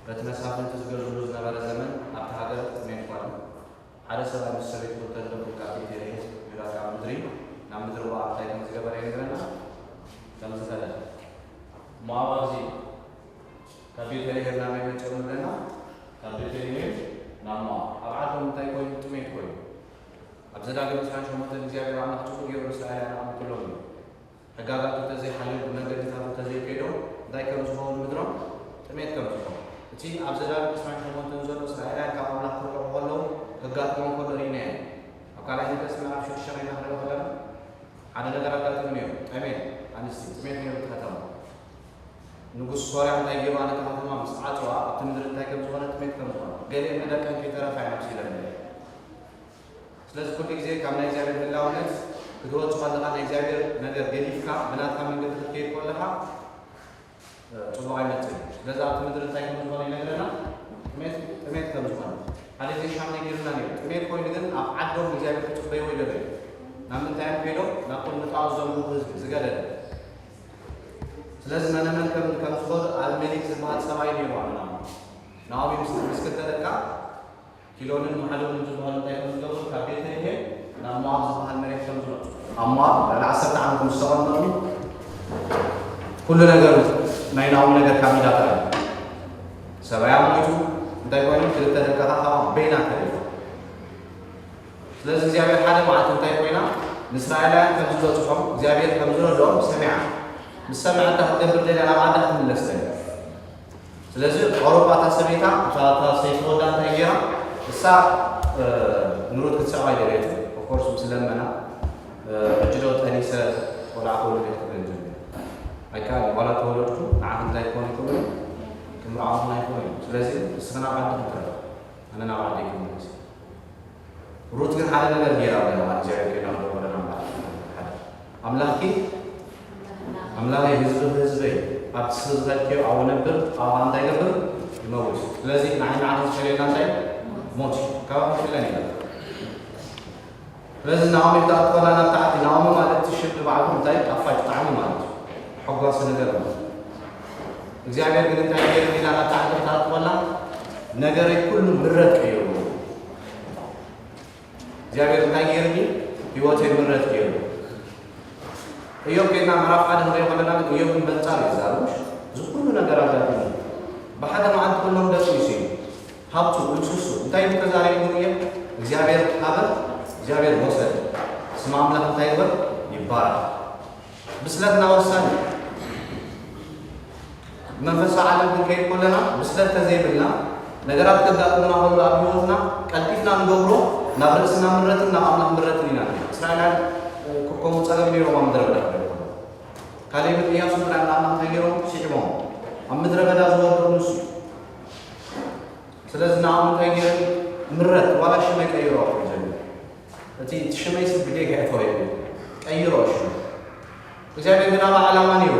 በቲ መሳፍንቲ ዝገዝእሉ ዝነበረ ዘመን ኣብቲ ሃገር ጥሜት ኾነ። ሓደ ሰብኣይ ምስ ሰበይቱ ክልተ ደቁ ካብ ቤተልሔም ይሁዳ ካብ ምድሪ ናብ ምድሪ ሞዓብ እንታይ ከም ዝገበረ ይነግረና። ከም ዝኸደ ሞዓብ ኣብዚ ካብ ቤተልሔም ናብ መን መጺኦም ንብለና? ካብ ቤተልሔም ናብ ሞዓብ። ኣብ ዓዶም እንታይ ኮይኑ? ጥሜት ኮይኑ። ኣብ ዘዳግም ዕስራን ሸሞንተን እግዚኣብሔር ኣምላኽ ጽቡቕ ገይሩ ንእስራኤላውያን ኣቕሚጥሎም እዩ። ሕጋጋቱ ተዘይሓልዩ ብመንገድታቱ ተዘይከይዶም እንታይ ከም ዝኸውን ምድሮም ጥሜት ከም ዝኾኑ። እቲ ኣብ ዘዳግም ዕስራን ሸሞንተን ዘሎ እስራኤላውያን ካብ ኣምላኽ ክርሕቑ ከለዉ ከጋጥሞም ከሎ ርኢናዮ። ኣብ ካልኣይ ነገስት ምዕራፍ ሽዱሽተ ኮይና ክንሪኦ ከለና ሓደ ነገር ኣጋጢሙ ነይሩ። ጠሜት ኣንስቲ ጥሜት ነይሩ እቲ ከተማ። ንጉስ ሶርያ እንታይ ገይሩ ነታ ከተማ ምስ ዓጽዋ ኣብቲ ምድሪ እንታይ ከም ዝኾነ ጥሜት ከም ዝኾነ። ገሊአን ንደቀን ከይተረፋ እየን ኣብሲለን ነይረን። ስለዚ ኩሉ ግዜ ካብ ናይ እግዚኣብሔር ህላውነት ክትወጽእ ከለኻ ናይ እግዚኣብሔር ነገር ገዲፍካ ብናትካ መንገዲ ክትከይድ ከለኻ እ፣ ጽቡቕ ኣይመጽእን። ስለዚ ኣብቲ ምድሪ እንታይ ከም ዝኾነ ይነግረና? ጥሜት ጥሜት ከም ዝኾነ ሓደ ግዜ ሻም ነጊርና ነይሩ። ጥሜት ኮይኑ ግን ኣብ ዓዶም እግዚኣብሔር ክጽበይዎ ይደለዩ። ናብ ምንታይ እዮም ከይዶም? ናብቶም ንጣዖት ዘምልኹ ህዝቢ ዝገደደ። ስለዚ መነመን ከም ከም ዝኾኑ ኣቢሜሌክ ዝበሃል ሰብኣይ ነይሩ ኣሎ ናኦሚ። ናኦሚ ምስ ምስ ክልተ ደቃ ኪሎንን ማሕሎንን ዝበሃሉ እንታይ ከም ዝገብሩ ካብ ቤተልሔም ናብ ሞዓብ ዝበሃል መሬት ከም ዝመጹ። ኣብ ሞዓብ ልዕሊ ዓሰርተ ዓመት ምስ ተቐመጡ ኩሉ ነገር ናይ ናኦሚ ነገር ካብ ኢዳ ተረፈ። ሰብኣያ ሞይቱ እንታይ ኮይኑ ክልተ ደቃ ከዓ በይና ተሪፋ። ስለዚ እግዚኣብሔር ሓደ መዓልቲ እንታይ ኮይና ንእስራኤላውያን ከም ዝበጽሖም እግዚኣብሔር ከም ዝረድኦም ሰሚዓ። ምስ ሰምዐት እንታይ ክትገብር ደልያ ናብ ዓዳ ክትምለስ ደልያ። ስለዚ ኦሮጳ እታ ሰበይታ እታ እታ ሰይቲ ወዳ እንታይ ገይራ እሳ እ፣ ንሩት ክትስዕባ ኣይደለየትን። ኦፍኮርስ ምስ ለመና እ፣ ሕጂ ዶ ጠኒሰ ቆልዓ ክወልድ እየ ክትብል ጀሚራ። ኣይከኣል ዋላ ተወለድኩ ንዓኺ እንታይ ክኾን ይኽእል ክምርዓኹን ኣይኽእል እዩ። ስለዚ ንስኺ ናብ ዓዲ ክትረፍ ኣነ ናብ ዓዲ ክምለስ እየ። ሩት ግን ሓደ ነገር ገይራ ኣለና ማለት እግዚኣብሔር ከይና ክደወለና ማለት ሓደ ኣምላኽኪ ኣምላኸይ ህዝቢ ህዝበይ ኣብቲ ስለ ዝኸድክዮ ኣብኡ ነብር ኣብኡ እንታይ ገብር ይመውት። ስለዚ ንዓይ ንዓኺ ዝፈልየና እንታይ ሞት እዩ። ካባኺ ክፍለን ይለ ስለዚ ናኦሚ ክተኣትወና ናብ ታሕቲ ናኦሚ ማለት እቲ ሽም ንባዕሉ እንታይ ጣፋጭ ጣዕሚ ማለት እዩ። ሓጓሲ ነገር ማለት እግዚኣብሔር ግን እንታይ ገይሩ ኢላ ናብ ታሕቲ ክተኣትወና ነገረይ ኩሉ ምረት ቀይሩ እግዚኣብሔር እንታይ ገይርኒ ህይወተይ ምረት ገይሩ። እዮብ ከይድና ምዕራፍ ሓደ ንሪኦ ከለና ግን እዮብ ግን በንጻር እዩ ዝዛረብ። እዚ ኩሉ ነገር ኣጋጢሙ ብሓደ መዓልቲ ኩሎም ደቂሱ እዩ ሃብቱ እንስሱ እንታይ እዩ ተዛሪቡ? እየ እግዚኣብሔር ሃበ እግዚኣብሔር ወሰደ። ስም ኣምላኽ እንታይ ይበል ይባረክ። ብስለትና ወሳኒ። መንፈሳዊ ዓለም ክንከይድ ከለና ብስለት ተዘይብልና ነገራት ከጋጥሙና ከሎ ኣብ ህይወትና ቀልጢፍና ንገብሮ ናብ ርእስና ምረትን ናብ ኣምላኽ ምረትን ኢና ንኸይድ። እስራኤላውያን ክከሙ ጸገም ነይሮም ኣብ ምድረ በዳ ክደርኩ ካሌብን እያሱን ጥራይ ንኣምላኽ እንታይ ገይሮም ስዒሞም ኣብ ምድረ በዳ ዝወደሩ ንሱ እዩ። ስለዚ ንኣም እንታይ ገይረ ምረት ዋላ ሽመይ ቀይሮ ኣሉ ጀሚሩ እቲ እቲ ሽመይ ስብ ብጌጋ እተወ ቀይሮ ሽመ እግዚኣብሔር ግን ኣብ ዓላማ ነይሩ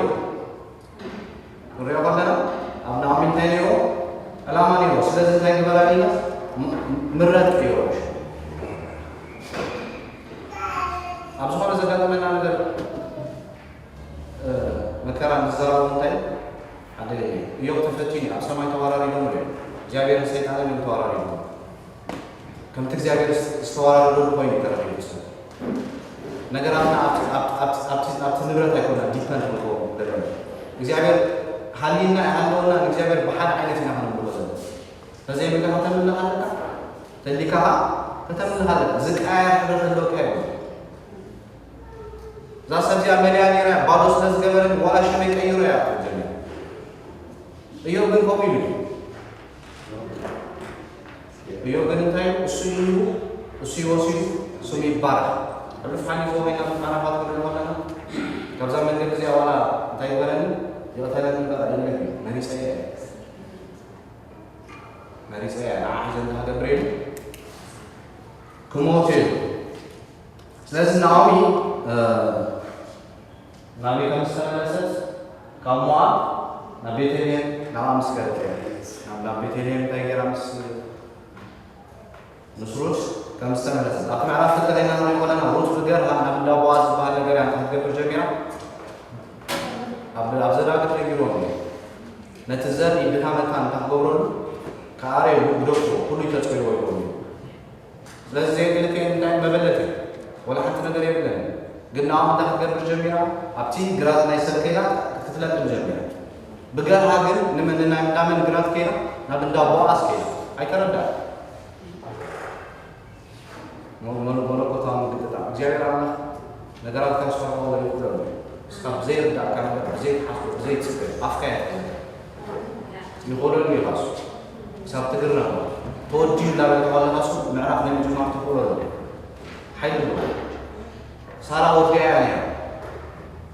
ንሪኦ ከለና ኣብ ናኦሚ እንታይ ነይሩ ዕላማ ነይሩ ስለዚ እንታይ ግበራ ኢላ ምረት ቀይሮ ኣብ ዝኾነ ዘጋጠመና ነገር መከራ ንዘራቡ እንታይ ሓደ እዮም ተፈቲኑ ኣብ ሰማይ ተወራሪዶም እዮም እግዚኣብሔርን ሰይጣንን እዮም ተወራሪዶም ከምቲ እግዚኣብሔር ዝተወራረደሉ ኮይኑ ተረኺቡ ሰብ ነገራትና ኣብቲ ንብረት ኣይኮና ዲፐንድ ንክኸውን ዘለና እግዚኣብሔር ሃሊና ይሃለወና ንእግዚኣብሔር ብሓደ ዓይነት ኢና ክንብሎ ዘለና ተዘይብልካ ከተምልኽ ኣለካ ተሊካ ከተምልኽ ኣለካ ዝቀያየር ሕብረት ኣለካ ይብሉ እዛ ሰብ እዚኣ መሊኣ ነይራ ባዶ ስለ ዝገበረኒ ዋላ ሽመይ ቀይሮ እያ ትብል እዮብ ግን ከምኡ ኢሉ እዩ እዮብ ግን እንታይ እሱ ይሂቡ እሱ ይወስዱ ስሙ ይባረክ ሕሉፍ ሓሊፎ ኮይና መናፋት ክንርኢ ከለና ካብዛ መንገዲ እዚኣ ዋላ እንታይ ይበለኒ ይቐተለኒ በቃ የለን እዩ መሪፀ እየ መሪፀ እያ ንዓ ሒዘ እንተሃገብር ኢሉ ክሞት እዩ ስለዚ ናኦሚ ናበይ ከም ዝተመለሰት ካብ ሞዓብ ናብ ቤተልሔም ናብኣ ምስ ከደት እያ ናብ ቤተልሔም እንታይ ገይራ ምስ ምስ ሩት ከም ዝተመለሰት ኣብቲ ምዕራፍ ክልተ ከይና ንሪኦ ከለና ሩት ብገርሃ ናብ እንዳ ቦኣዝ ዝበሃል ነገር እያ ክትገብር ጀሚራ ኣብ ዘዳግም ነጊርዎም እዩ ነቲ ዘርኢ ድኻ መታን እንተ ክገብረሉ፣ ክኣረዩ ግደፎ፣ ኩሉ እዩ ተጸይዎ ይኸውን እዩ። ስለዚ እዚአን ክልቲኤን እንታይ መበለት እዩ፣ ወላ ሓንቲ ነገር የብለን። ግን ንኣኹም እንታይ ክትገብር ጀሚራ? ኣብቲ ግራት ናይ ሰብ ከይዳ ክትለቅም ጀሚራ። ብገርሃ ግን ንመን፣ ንናይ እንዳመን ግራት ከይዳ? ናብ እንዳ ቦኣዝ ከይዳ። ኣይተረዳእ። መለኮታዊ ምግጥጣም እግዚኣብሔር ኣምላኽ ነገራት ካብ ዝሰርሖ ነገር ይኩሎም። እስካ ብዘይርዳእካ ነገር፣ ብዘይትሓስቦ፣ ብዘይትፅበ ኣፍካ ይኽእለሉ ይኻሱ። ክሳብ ትግረም ተወዲኡ እንዳበልካ ከለኻሱ ምዕራፍ ናይ ምጅማር ትኽእለሉ ሓይሊ ኣለዎ። ሳራ ወዲያ እያ ነይራ።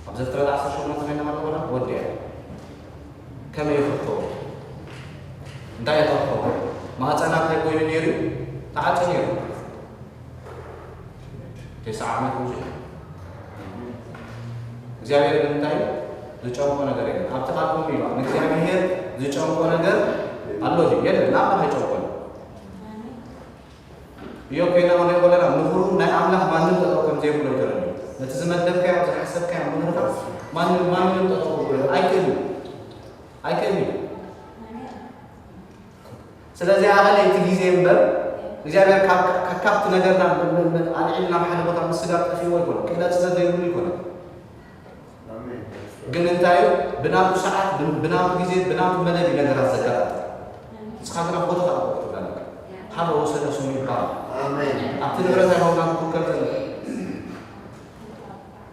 ኣብ ዘፍጥረት ዓሰርተ ሸሞንተ ኮይና ከለና ወዲያ። ከመይ ይኽፍቶ? እንታይ ይኸፍቶ? ማህፀና እንታይ ኮይኑ ነይሩ? ተዓፂ ነይሩ። ተስዓ ዓመት ሙሉ። እግዚኣብሔር ግን እንታይ ዝጨንቆ ነገር የለን። ኣብቲ ቃል ከምኡ ኢሉ፣ ንእግዚኣብሔር ዝጨንቆ ነገር ኣሎ ድዩ? የለን። ንኣምላኽ ኣይጨንቆን። እዮብ ኮይና ክንሪኦ ከለና፣ ምኽሩ ናይ ኣምላኽ ማንም ጠጠው ከም ዘይብሎ እዩ ተረዲኡ። ነቲ ዝመደብካዮ፣ ዝሓሰብካዮ ምኽርታት ማንም፣ ማንም ጠጠው ክብሎ ኣይክእልን እዩ። ኣይክእልን እዩ። ስለዚ ኣኸለ እቲ ግዜ እምበር፣ እግዚኣብሔር ካብ፣ ካብ፣ ካብቲ ነገርና ም-፣ ም-፣ ም-፣ ኣልዒልና ናብ ሓደ ቦታ ምስጋር ጠፊእዎ ኣይኮነን። ክእለት ስለ ዘይብሉ ኣይኮነን። ኣሜን። ግን እንታይ እዩ? ብናቱ ሰዓት፣ ብ-፣ ብናቱ ግዜ፣ ብናቱ መደብ እዩ ነገራት ዘጋጣጥም። ንስኻ ግን ኣብ ቦታኻ ጠጠው ክትብል ኣለካ። ሃበ ወሰደ ስሙ ይባረክ። ኣሜን። ኣብቲ ንብረት ኣይኮንካን ክትውከል ዘለካ።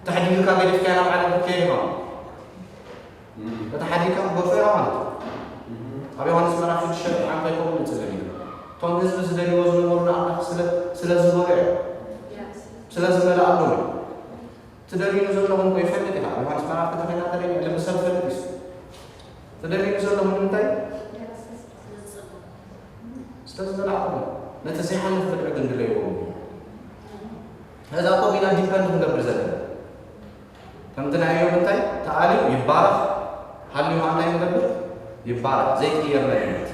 ተሓዲግካ ገዲፍካዮ ናብ ዓለም ክትከይድ ኢኻ። እም። እታ ሓዲግካ ክትገድፎ ኢኻ ማለት እዩ። እም። ኣብ ዮሃንስ ምዕራፍ ሽዱሽተ ዓንተ ይኸውን ንጽልም እዩ። እቶም ህዝቢ ዝደልይዎ ዝነበሩ ንኣምላኽ ስለ፣ ስለ ዝበልዑ እዮም። ስለ ዝበልዓሎም እዮም። ትደልዩ ዘለኹም እኮ ይፈልጥ ኢኻ። ዮሃንስ ምዕራፍ ክልተ ኮይና ተደልዩ፣ ልቢ ሰብ ይፈልጥ እዩ። ትደልዩ ዘለኹም ንምንታይ? ስለ ዝበልዓኹም። ነቲ ዘይሓልፍ ብልዒ ግን ድለይዎም እዩ። ነዛ እኮ ኢና ዲፐንድ ክንገብር ዘለና። ከምቲ ናይ እዮብ እንታይ? ተኣልዩ ይባረኽ፣ ሃልዩ እንታይ ንገብር? ይባረኽ። ዘይቅየር መንነት።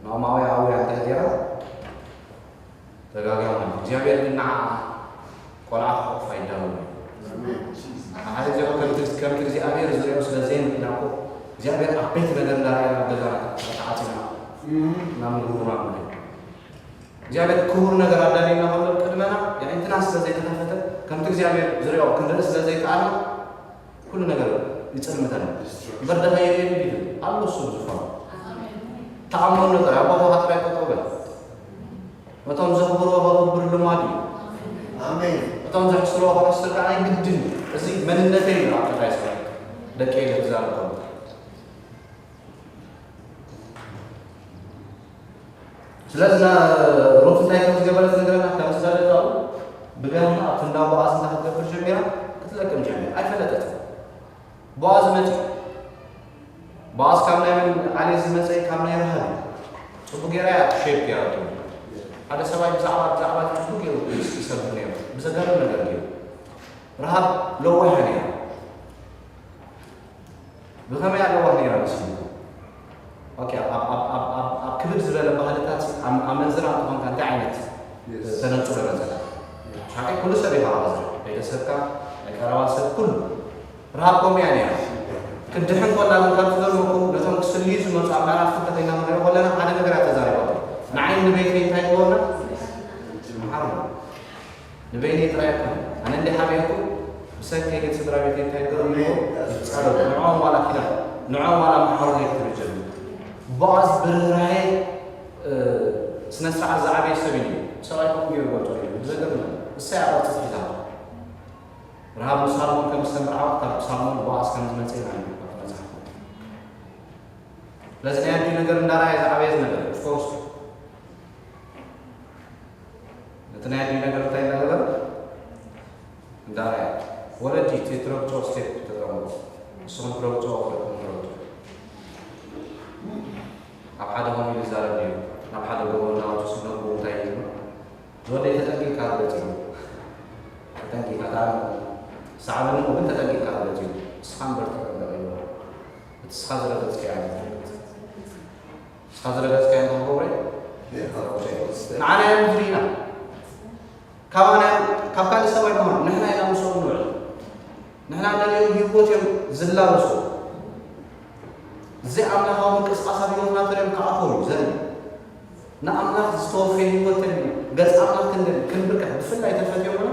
ናኦማውያ ኣውያ እንታይ ገይራ? ተጋግያ ማለት እዩ። እግዚኣብሔር ግን ንዓ ቆልዓ ክሓቁፍ ኣይዳለወን እዩ። ኣሜን። ሓደ ግዜ ከምቲ፣ ከምቲ እግዚኣብሔር ዝሪኦ ስለ ዘይንክእላ እኮ፣ እግዚኣብሔር ዓበይቲ ነገር እንዳረኣየ ናብ ገዛና ተዓፂና እም። ናብ ንግሩና ማለት እዩ። እግዚኣብሔር ክቡር ነገር ኣዳልየና ከሎ ቅድመና የዒንትና ስለ ዘይተኸፈተ፣ ከምቲ እግዚኣብሔር ዝሪኦ ክንርኢ ስለ ዘይከኣልና፣ ኩሉ ነገር ይጽልምተና። እምበር ደኸ የድልየኒ ድዩ? ኣሎ እሱ ብዙፋኑ። ተኣመኖ ጥራይ፣ ኣብ ቦታኻ ጥራይ ጠጠው በል። ነቶም ዘኽብርዎ ከኽብር ልማድ እዩ። ኣሜን። ነቶም ዘሕስርዎ ከሕስር ከዓ ናይ ግድን እዩ። እዚ መንነተይ እዩ ኣብ ቀጣይ ስራሕ ደቀይ ኢለ ክዛረብ ከለኹ። ስለዚ ና-፣ ሩት እንታይ ከም ዝገበረት ዝነግረና፣ ከም ዝፈለጠ ብገርሃ ኣብቲ እንዳ ቦኣዝ እንታይ ክትገብር ጀሚራ? ክትለቅም ጀሚራ። ኣይፈለጠትን። ቦኣዝ መፂኡ። ቦኣዝ ካብ ናይ መን ዓሌት ዝመፀ? ካብ ናይ ረሃብ እዩ። ፅቡቅ ገይራ እያ ሼፕ ገይራቶ። ሓደ ሰብኣይ ብዛዕባ፣ ብዛዕባ ፅቡቅ ገይሩ ይሰብር ነይሩ። ብዘገርም ነገር ገይሩ። ረሃብ ለዋህ እያ ነይራ። ብኸመይ ኣለዋ ነይራ መሲልኩም? ኦኬ፣ ኣብ፣ ኣብ፣ ኣብ፣ ኣብ፣ ኣብ ክብድ ዝበለ ባህልታት ኣም-፣ ኣመንዝራ እንተኾንካ እንታይ ዓይነት የስ። ተነጽሎ መጸካ? ሓቂ ኩሉ ሰብ እዩ ካብ ኣመንዝራ። ቤተሰብካ፣ ናይ ቀረባ ሰብ፣ ኩሉ። ረሃብ ከምኡ እያ ነይራ። ክድሕን ከላ ግን ካብ ዝገርመኩም፣ ነቶም ክስልዩ ዝመጹ ኣብ ምዕራፍ ክልተ ኮይና ክንሪኦ ከለና ሓደ ነገር እያ ተዛሪባቶ። ንዓይን ንቤተይ እንታይ ግበሩና? መሓሩና። ንበይነይ ጥራይ ኣይኮነን። ኣነ እንደ ሓቢርኩ ብሰንከይ ግን ስድራ ቤተይ እንታይ ክገብሩ ኣለዎ? ይጻረሩ። ንዕኦም ዋላ ኪዳን፣ ንዕኦም ዋላ መሓሩለይ ክትብል ጀሚሩ። ቦኣዝ ብርህራሄ፣ እ፣ ስነ ስርዓት ዝዓበየ ሰብ እዩ። ሰብኣይ ከምኡ ገይሩ ይገልጾ እዩ። ብዘገርም እሳይ ኣባል ጽፍሒታት። ረሃብ ንሳልሞን ከም ዝተመርዓወት ካብ ሳልሞን ቦኣዝ ከም ዝመጸ ኢና ንብል ኣብቲ መጽሓፍ። ስለዚ ናይ ኣዲኡ ነገር እንዳረኣየ ዝዓበየ ዝነበረ፣ ኦፍኮርስ። ነቲ ናይ ኣዲኡ ነገር እንታይ እንዳገበረ? እንዳረኣየ። ወለዲ እቲ ትረግጾ ስቴፕ ተጠቐሙ። ንስኹም ትረግጾ ወለድኩም ትረግጹ። ኣብ ሓደ ኾም ኢሉ ይዛረብ ነይሩ። ናብ ሓደ ጎቦ እናወጡ ስነግቡ እንታይ ይብሉ? ወደይ ተጠንቂቕካ ርገጽ እዩ። ተጠንቂቕካ፣ እታ ሳዕቤኑ ግን ተጠንቂቕካ ርገጽ እዩ። ንስኻ እምበር ተጠንቀቕ ይብሎ። እቲ ንስኻ ዝረገጽካዮ እዩ ዝረግጽ። ንስኻ ዝረገጽካዮ እንታይ ክገብሮ እዩ? ንዓና እዮም ዝርእዩና። ካባና እዮም፣ ካብ ካልእ ሰብ ኣይምሃሩ። ንሕና ኢና ምስኦም ንውዕል። ንሕና እንደልዮም ህይወት እዮም ዝላበሱ። እዚ ኣምላኻዊ ምንቅስቃስ ኣብ ህይወትና ተሪኦም ክኣትዎም እዩ ዘርኢ። ንኣምላኽ ዝተወፈየ ህይወት ተሪኦም ገጽ ኣምላኽ ክንደሊ ክንብርካሕ ብፍላይ ተፈትዮምና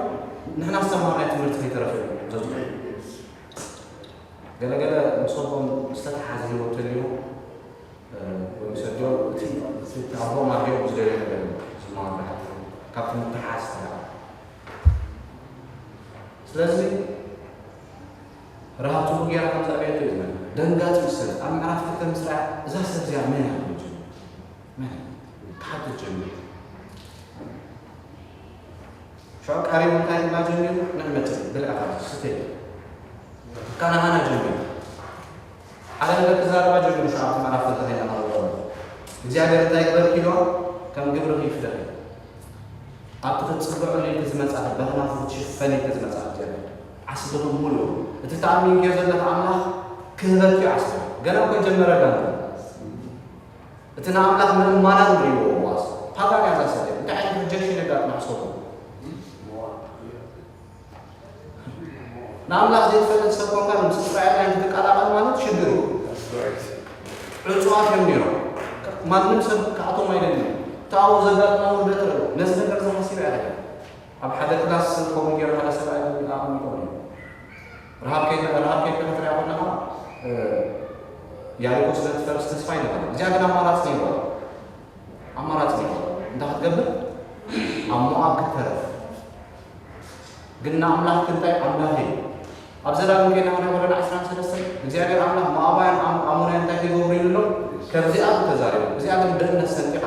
ንሕና ዝተማሃርናዮ ትምህርቲ ከይተረፈ እዩ ዘዝኮ። ገለገለ ምሰቦም ዝተተሓዘ ህይወት ተልዩ ወይ ምሰዲኦም እቲ ኣቦም ኣዲኦም ዝደልዮ ነገር ዝመሃሩ ካብ ትምህርቲ ሓዝ ተራ ስለዚ ረሃብ ጽቡቅ ጌራ ከም ዘዕበየቶ እዩ ዝነግር። ደንጋጺ እዩ ሰብ። ኣብ ምዕራፍ ክልተ ምስ ረኣ እዛ ሰብ እዚኣ መን እያ ክብል ጀሚሩ። መን እያ? ክሓትት ጀሚሩ። ሽዑ ቀሪቡ እንታይ ክብላ ጀሚሩ? ንዕመጽእ ብልዒ ካብ ስተ ካናሃና ጀሚሩ። ሓደ ነገር ክዛረባ ጀሚሩ። ሽዑ ኣብቲ ምዕራፍ ክልተ ከይና ማለት እዩ። እግዚኣብሔር እንታይ ግበር ኢልዋ? ከም ግብርኺ ይፍደኺ። ኣብቲ ክትጽብዖ ኢልኪ ዝመጻኺ፣ በኽናኺ ክትሽፈኒ ኢልኪ ዝመጻኺ እግዚኣብሔር ዓስብኺ ምሉእ እዩ። እቲ ተኣሚንክዮ ዘለኺ ኣምላኽ ክህበኪ እዩ ዓስብኺ። ገና እኮ ኣይጀመረላን እዩ። እቲ ንኣምላኽ ምእማና ንርእይዎ እዋስ ፓጋን እያ እዛ ሰብ። እንታይ ዓይነት ሪጀክሽን የጋጥማ ሕሰቡ። ንኣምላኽ ዘይትፈልጥ ሰብ ኮንካ ምስ እስራኤላውያን ክትቀላቐል ማለት ሽግር እዩ። ዕጹዋት እዮም ነይሮም። ማንም ሰብ ክኣቶም ኣይደልን። እቲ ኣብኡ ዘጋጥማ ውርደት ኣለዎ። ነዚ ነገር እዚ ሓሲበ እያ ትብል። ኣብ ሓደ ክላስ ከምኡ ገይሩ ሓደ ሰብኣይ ኣቐሚጦም እዮም። ረሃብ ከይድካ ረሃብ ከይድካ ክትሪኣ ከለኻ እ፣ ያሪኮ ስለ ትፈርስ ተስፋ ይነበረ። እዚኣ ግን ኣማራፂ ነይርዋ። ኣማራፂ ነይርዋ። እንታይ ክትገብር? ኣብ ሞኣብ ክትተርፍ። ግን ንኣምላኽ ክንታይ ኣምላኽ እዩ። ኣብ ዘዳግም ከይና ክንሪኦ ከለና ዕስራን ሰለስተን እግዚኣብሔር ኣምላኽ ሞኣባውያን ኣም- ኣሞናውያን እንታይ ከይገብሩ ኢሉ ኣሎ? ከምዚኣ ተዛሪቡ። እዚኣ ግን ብእምነት ሰንጢቓ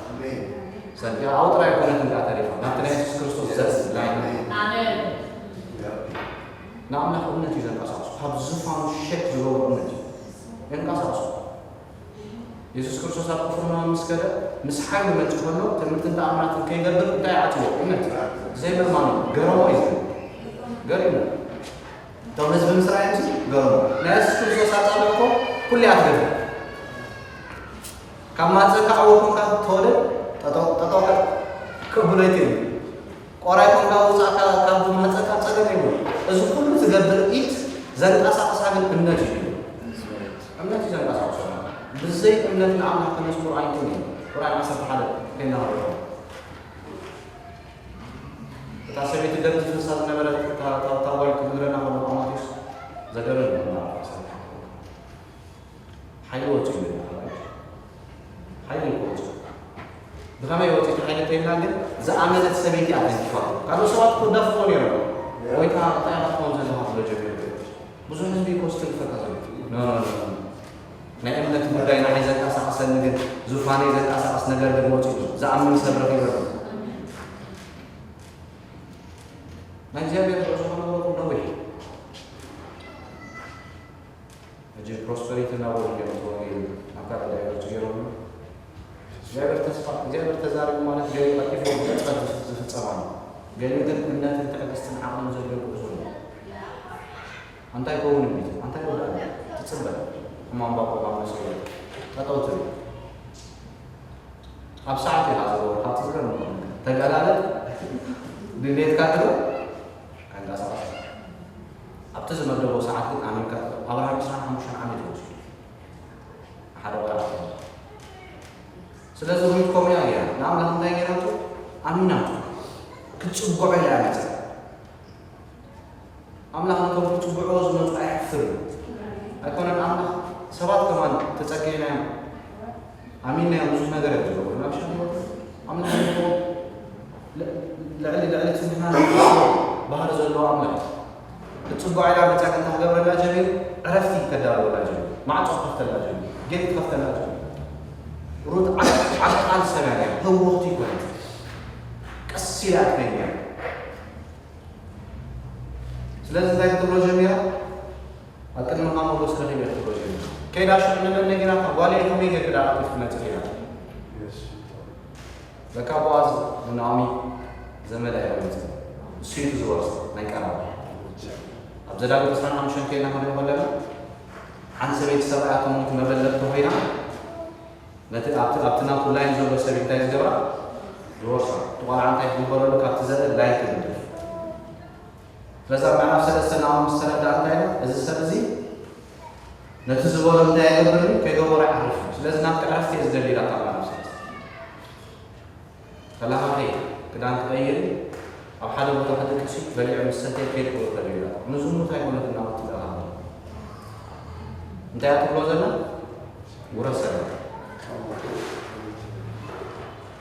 ኣሜን። ሰንጢቓ ኣብኡ ጥራይ ኣይኮነትን ከኣ ተሪፋ። ናብቲ ናይ የሱስ ክርስቶስ ዘርኢ ናይ ኣሜን። ንኣምላኽ እምነት እዩ ዘንቀሳቕሶ። ካብ ዝፋኑ ሸክ ዝገብሮ እምነት እዩ የንቀሳቕሶ። የሱስ ክርስቶስ ኣብ ቅፍርናሆም ምስ ከደ ምስ ሓይሉ መጺኡ ከሎ ትምህርትን ተኣምራትን ከይገብር እንታይ ዓጽዎ? እምነት ዘይምእማኑ ገረሞ እዩ ዝብል። ገሪሙ እቶም ህዝቢ ምስ ረኣዮም ገረሞ። ናይ የሱስ ክርስቶስ ኣጻብዕ እኮ ኩሉ እያ ትገብር። ካብ ማህጸንካ ኣወ ኮንካ ተወለድ ጠጠው ጠጠው ከብሎ ይክእል እዩ። ቆራይ ኮንካ ውጻእ ካብ ማህጸንካ ጸገም የብሉ። እዚ ኩሉ ትገብር ኢድ ዘንቀሳቕሳ ግን እምነት እዩ። እምነት እዩ ዘንቀሳቕሶ። ብዘይ እምነት ንኣምላኽ ከነስምሮ ኣይንክእልን እዩ። ቁርኣን ዓሰርተ ሓደ ከይናረኦ እታ ሰበይቲ ደም ዝፈሳ ዝነበረት እታ እታ ጓል ክትነግረና ከሎ ማቴዎስ ዘገርም እዩ። ሓይሊ ወፂኡ ይብል። ሓይሊ እኮ ወፂኡ። ብኸመይ ወፂኡ ሓይሊ ተይልና ግን ዝኣመነት ሰበይቲ ኣተንኪፋ። ካልኦት ሰባት እኮ ዳፍቆ ነይሮም። ወይ ከዓ እንታይ ኢኻ ትኸውን ዘለኻ ትብሎ ጀሚሩ። ብዙሕ ህዝቢ እኮ ዝትንክፈካ ዘሎ። ኖ፣ ኖ፣ ኖ፣ ኖ። ናይ እምነት ጉዳይ ንዓይ ዘንቀሳቕሰኒ ግን ዙፋነይ ዘንቀሳቕስ ነገር ግን ወፂኡ። ዝኣምን ሰብ ረኺበ። ናይ እግዚኣብሔር ጉዕዞ ከነበረኩም ነዊሕ እዩ። ሕጂ ፕሮስፐሪቲ እናበሉ እዮም እቲ ወንጌል ናብ ካልእ ዳይቨርት ገይሮም። እግዚኣብሔር ተስፋ እግዚኣብሔር ተዛሪቡ ማለት ገሊኡ ቀልጢፉ ብቅጽበት ዝፍጸም ኣሎ። ገሊኡ ግን እምነትን ትዕግስትን ዓቕልን ዘድልዮ ጉዕዞ እዩ። ኣንታይ ከውን እምቢት ኣንታይ ወዳእ ትጽበ ሕማም ባቆ ማመሰ ጠጠው ትብል ኣብ ሰዓት ኢኻ ዝገብሮ ካብቲ ዝገርም ተጋላለጥ ድሌትካ ትብል ኣይንቀሳቐስ ኣብቲ ዝመደቦ ሰዓት ግን ኣሚንካ ትብል ኣብርሃም ዕስራን ሓሙሽተን ዓመት ይወስድ ሓደ ቆልዓ ስለዚ ሩት ከምኡ እያ ገይራ ንኣምላኽ እንታይ ገይራቶ ኣሚናቶ ክትጽግዖ ኢላ እያ መፅያ ኣምላኽ ነቶም ክጽግዕዎ ዝመጹ ኣየሕፍርን እዩ። ኣይኮነን ኣምላኽ ሰባት ከማን ተጸጊዕናዮም ኣሚንናዮም ብዙሕ ነገር እዮም ዝገብሩ ናብ ሻ ኣምላኽ ነቶም ልዕሊ ልዕሊ እቲ ንሕና ባህሪ ዘለዎ ኣምላኽ ክትጽጓዕ ኢላ መጻ ክንታ ክገብረላ ጀሚሩ ዕረፍቲ ከዳልወላ ጀሚሩ ማዕጾ ክኸፍተላ ጀሚሩ ጌት ክኸፍተላ ጀሚሩ ሩት ዓቃል ሰብያ ህወኽቲ ይኮነት ቀስ ኢላ ትበይንያ ስለዚ እንታይ ክትብሎ ጀሚራ? ኣብ ቅድሚ ሞገስ ረኺበ ክትብሎ ጀሚራ። ከይዳ ሽዑ ንመን ነጊራታ? ጓለይ ከመይ ጌርኪ ደኣ ኣትዩ ክትመጽእ ኢላ። ለካ ቦኣዝ ንናኦሚ ዘመዳ እዩ መጽእ። እሱ እዩ ዝወርስ ናይ ቀረባ። ኣብ ዘዳግም ዕስራን ሓሙሽተን ከይድና ክንሪኦ ከለና ሓንቲ ሰበይቲ ሰብኣያ ትሙት መበለት ተኾይና ነቲ ኣብቲ ኣብቲ ናቱ ላይን ዘሎ ሰብ እንታይ ዝገብራ ዝወርሳ እቲ ቆልዓ እንታይ ክግበረሉ ካብቲ ዘርኢ ላይን ክግደፍ ስለዚ ኣብ ምዕራፍ ሰለስተ ናኦም ምስ ተረዳ እንታይ ኢሉ እዚ ሰብ እዚ ነቲ ዝበሎ እንታይ ኣይገብርን እዩ? ከይገበሮ ይዓርፍ እዩ። ስለዚ ናብቲ ዕረፍቲ እየ ዝደሊ ኢላ እታ ጓል ኣንስተይቲ። ተለኻኺ፣ ክዳን ክቐይር፣ ኣብ ሓደ ቦታ ክድቅስ እዩ፣ በሊዑ ምስ ሰተየ ከይድ ክወርደሉ ኢላ። ንዝሙት ኣይኮነትን ናብኡ ትለኻኸ። እንታይ እያ ትብሎ ዘላ? ውረሰና።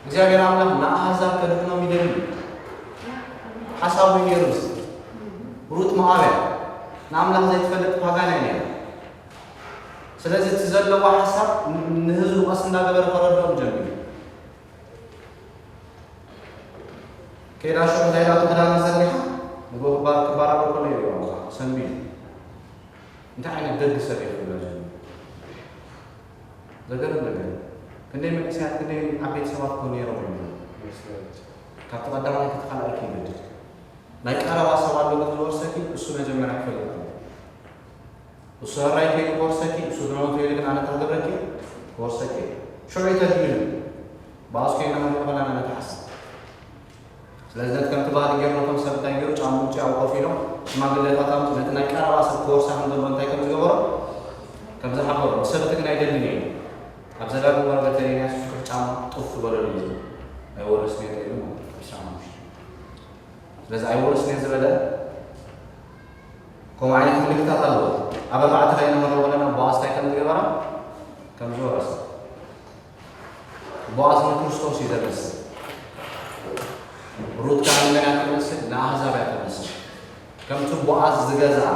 እግዚኣብሔር ኣምላኽ ንኣህዛብ ከድሕኖም ይደሊ እዩ። ሓሳቡ እዩ ነይሩ። ሩት ሞዓብ እያ። ንኣምላኽ ዘይትፈልጥ ፓጋን እያ ነይራ። ስለዚ እቲ ዘለዎ ሓሳብ ን-፣ ንህዝቡ ቀስ እንዳገበረ ከረድኦም ጀሚሩ። ከይዳ ሽዑ እንታይ ኢላቶ ክዳና ዘርጊሓ ንጎ ክባር-፣ ክባራበር ከሎ ይሪኦ ሰንቢዱ። እንታይ ዓይነት ደግ ሰብ እዩ ክብሎ ጀሚሩ። ዘገርም ነገር። ክንደይ መንእሰያት፣ ክንደይ ዓበይቲ ሰባት ኮኑ ነይሮም እዮም። ካብቲ ቀዳማይ ክቲ ካልኣይ ክይገድድ። ናይ ቀረባ ሰብ ኣሎ ግን ዝወርሰኪ፣ እሱ መጀመርያ ክፈልጥ ኣለዎ። እሱ ሕራይ ከይዱ ክወርሰኪ፣ እሱ ድኖ ከይዱ ግን ኣነ እንታይ ክገብረኪ? ክወርሰኪ። ሽዑ ይተድልዩ። ብኣስኮ ኢና ንሪኦ ከለና ነቲ ሓሳብ። ስለዚ ነቲ ከምቲ ባህሊ ገይሩ ነቶም ሰብ እንታይ ገይሩ? ጫምኡ ውጭ ኣብኡ ኮፍ ኢሎም ሽማግሌታት ኣምፅኡ። ነቲ ናይ ቀረባ ሰብ ክወርሳ ከም ዘለዎ እንታይ ከም ዝገበሮ? ከም ዝሓበሮ። ብሰብ እቲ ግን ኣይደልን እየ። ኣብ ዘዳግም ወረቀት ኤርምያስ ሽሕ ጫማ ጡፍ ዝበለሉ እዩ። ኣይወርስን እየ ተይሉ ማለት እዩ። ሻማ። ስለዚ ኣይወርስን እየ ዝበለ ከምኡ ዓይነት ምልክታት ኣለዎ። ኣብ ኣርባዕተ ከይና መረብ ወለና ቦኣዝ እንታይ ከም ዝገበራ? ከም ዝወረሰ። ቦኣዝ ንክርስቶስ እዩ ዘመስል። ሩት ከዓ ንመን እያ ተመስል? ንኣህዛብ እያ ተመስል። ከምቲ ቦኣዝ ዝገዝኣ፣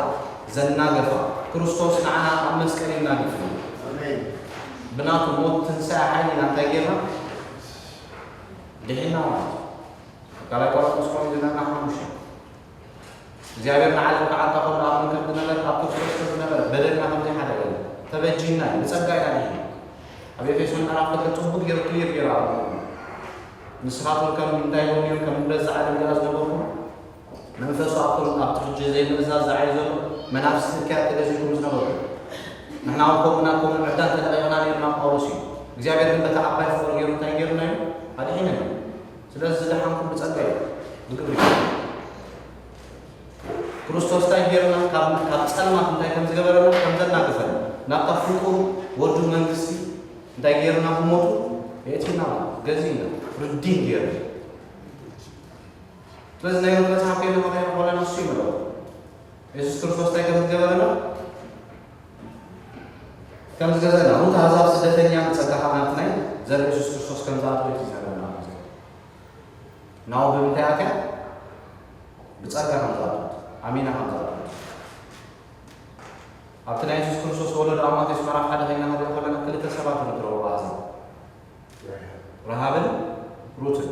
ዘናገፋ፣ ክርስቶስ ንዓና ኣብ መስቀል ይናግፍ እዩ። ኣሜን። ብናቱ ሞት ትንሳኤ ሓይሊ ኢና እንታይ ጌርና? ድሒና ማለት እዩ። ኣብ ካልኣይ ቆሮንቶስ ኮይኑ ዝነግረና ሓሙሽተ። እግዚኣብሔር ንዓለም ክዓርቃ ከሎ ኣብ መን ከም ዝነበረ፣ ኣብ ክርስቶስ ከም ዝነበረ፣ በደልና ከም ዘይሓደገልና፣ ተበጂና እዩ፣ ብጸጋ ኢና ድሒና። ኣብ ኤፌሶን ምዕራፍ ክልተ ጽቡቅ ገይሩ ክሊር ገይሩ ኣብ ንስኻትኩም ከም እንታይ ኢሎም ነይሩ፣ ከም ንብረት ዝዓለል ገዛ ዝነበርኩም፣ መንፈሱ ኣብቶም ኣብቲ ሕጂ ዘይምእዛዝ ዝዓዩ ዘሎ መናፍስቲ ምክያድ ተገዚእኩም ዝነበሩ። ንሕና እውን ከምኡ ናብ ከምኡ ዕዳ እንተለቒቕና ነይርና ጳውሎስ እዩ። እግዚኣብሔር ግን በቲ ዓባይ ፍቕሪ ገይሩ እንታይ ገይሩና እዩ? ኣድሒኑና እዩ። ስለዚ ዝደሓንኩም ብጸጋ እዩ፣ ብግብሪ እዩ። ክርስቶስ እንታይ ገይሩና? ካብ፣ ካብ ጸልማት እንታይ ከም ዝገበረና? ከም ዘናግፈና። ናብታ ፍቁር ወዱ መንግስቲ እንታይ ገይሩና? ብሞቱ የእቲና፣ ገዚእና፣ ርዲም ገይሩና። ስለዚ ናይ ሮሜ መጽሓፍ ከይዱ ከመይ ከለና ንሱ ይምልኦ። የሱስ ክርስቶስ እንታይ ከም ዝገበረና? ከም ዝገዛእና። ሩት ኣህዛብ ስደተኛ ብጸጋ ከኣ ናብቲ ናይ ዘር የሱስ ክርስቶስ ከም ዝኣተወት እዩ ዝነግረና። ናብኡ ብምንታይ ኣትያ? ብጸጋ ከም ዝኣተወት፣ ኣሚና ከም ዝኣተወት። ኣብቲ ናይ የሱስ ክርስቶስ ወለዶ ኣብ ማቴዎስ ምዕራፍ ሓደ ከይና ክንሪኦ ከለና ክልተ ሰባት ንረኽቦ ኣህዛብ። ረሃብን ሩትን።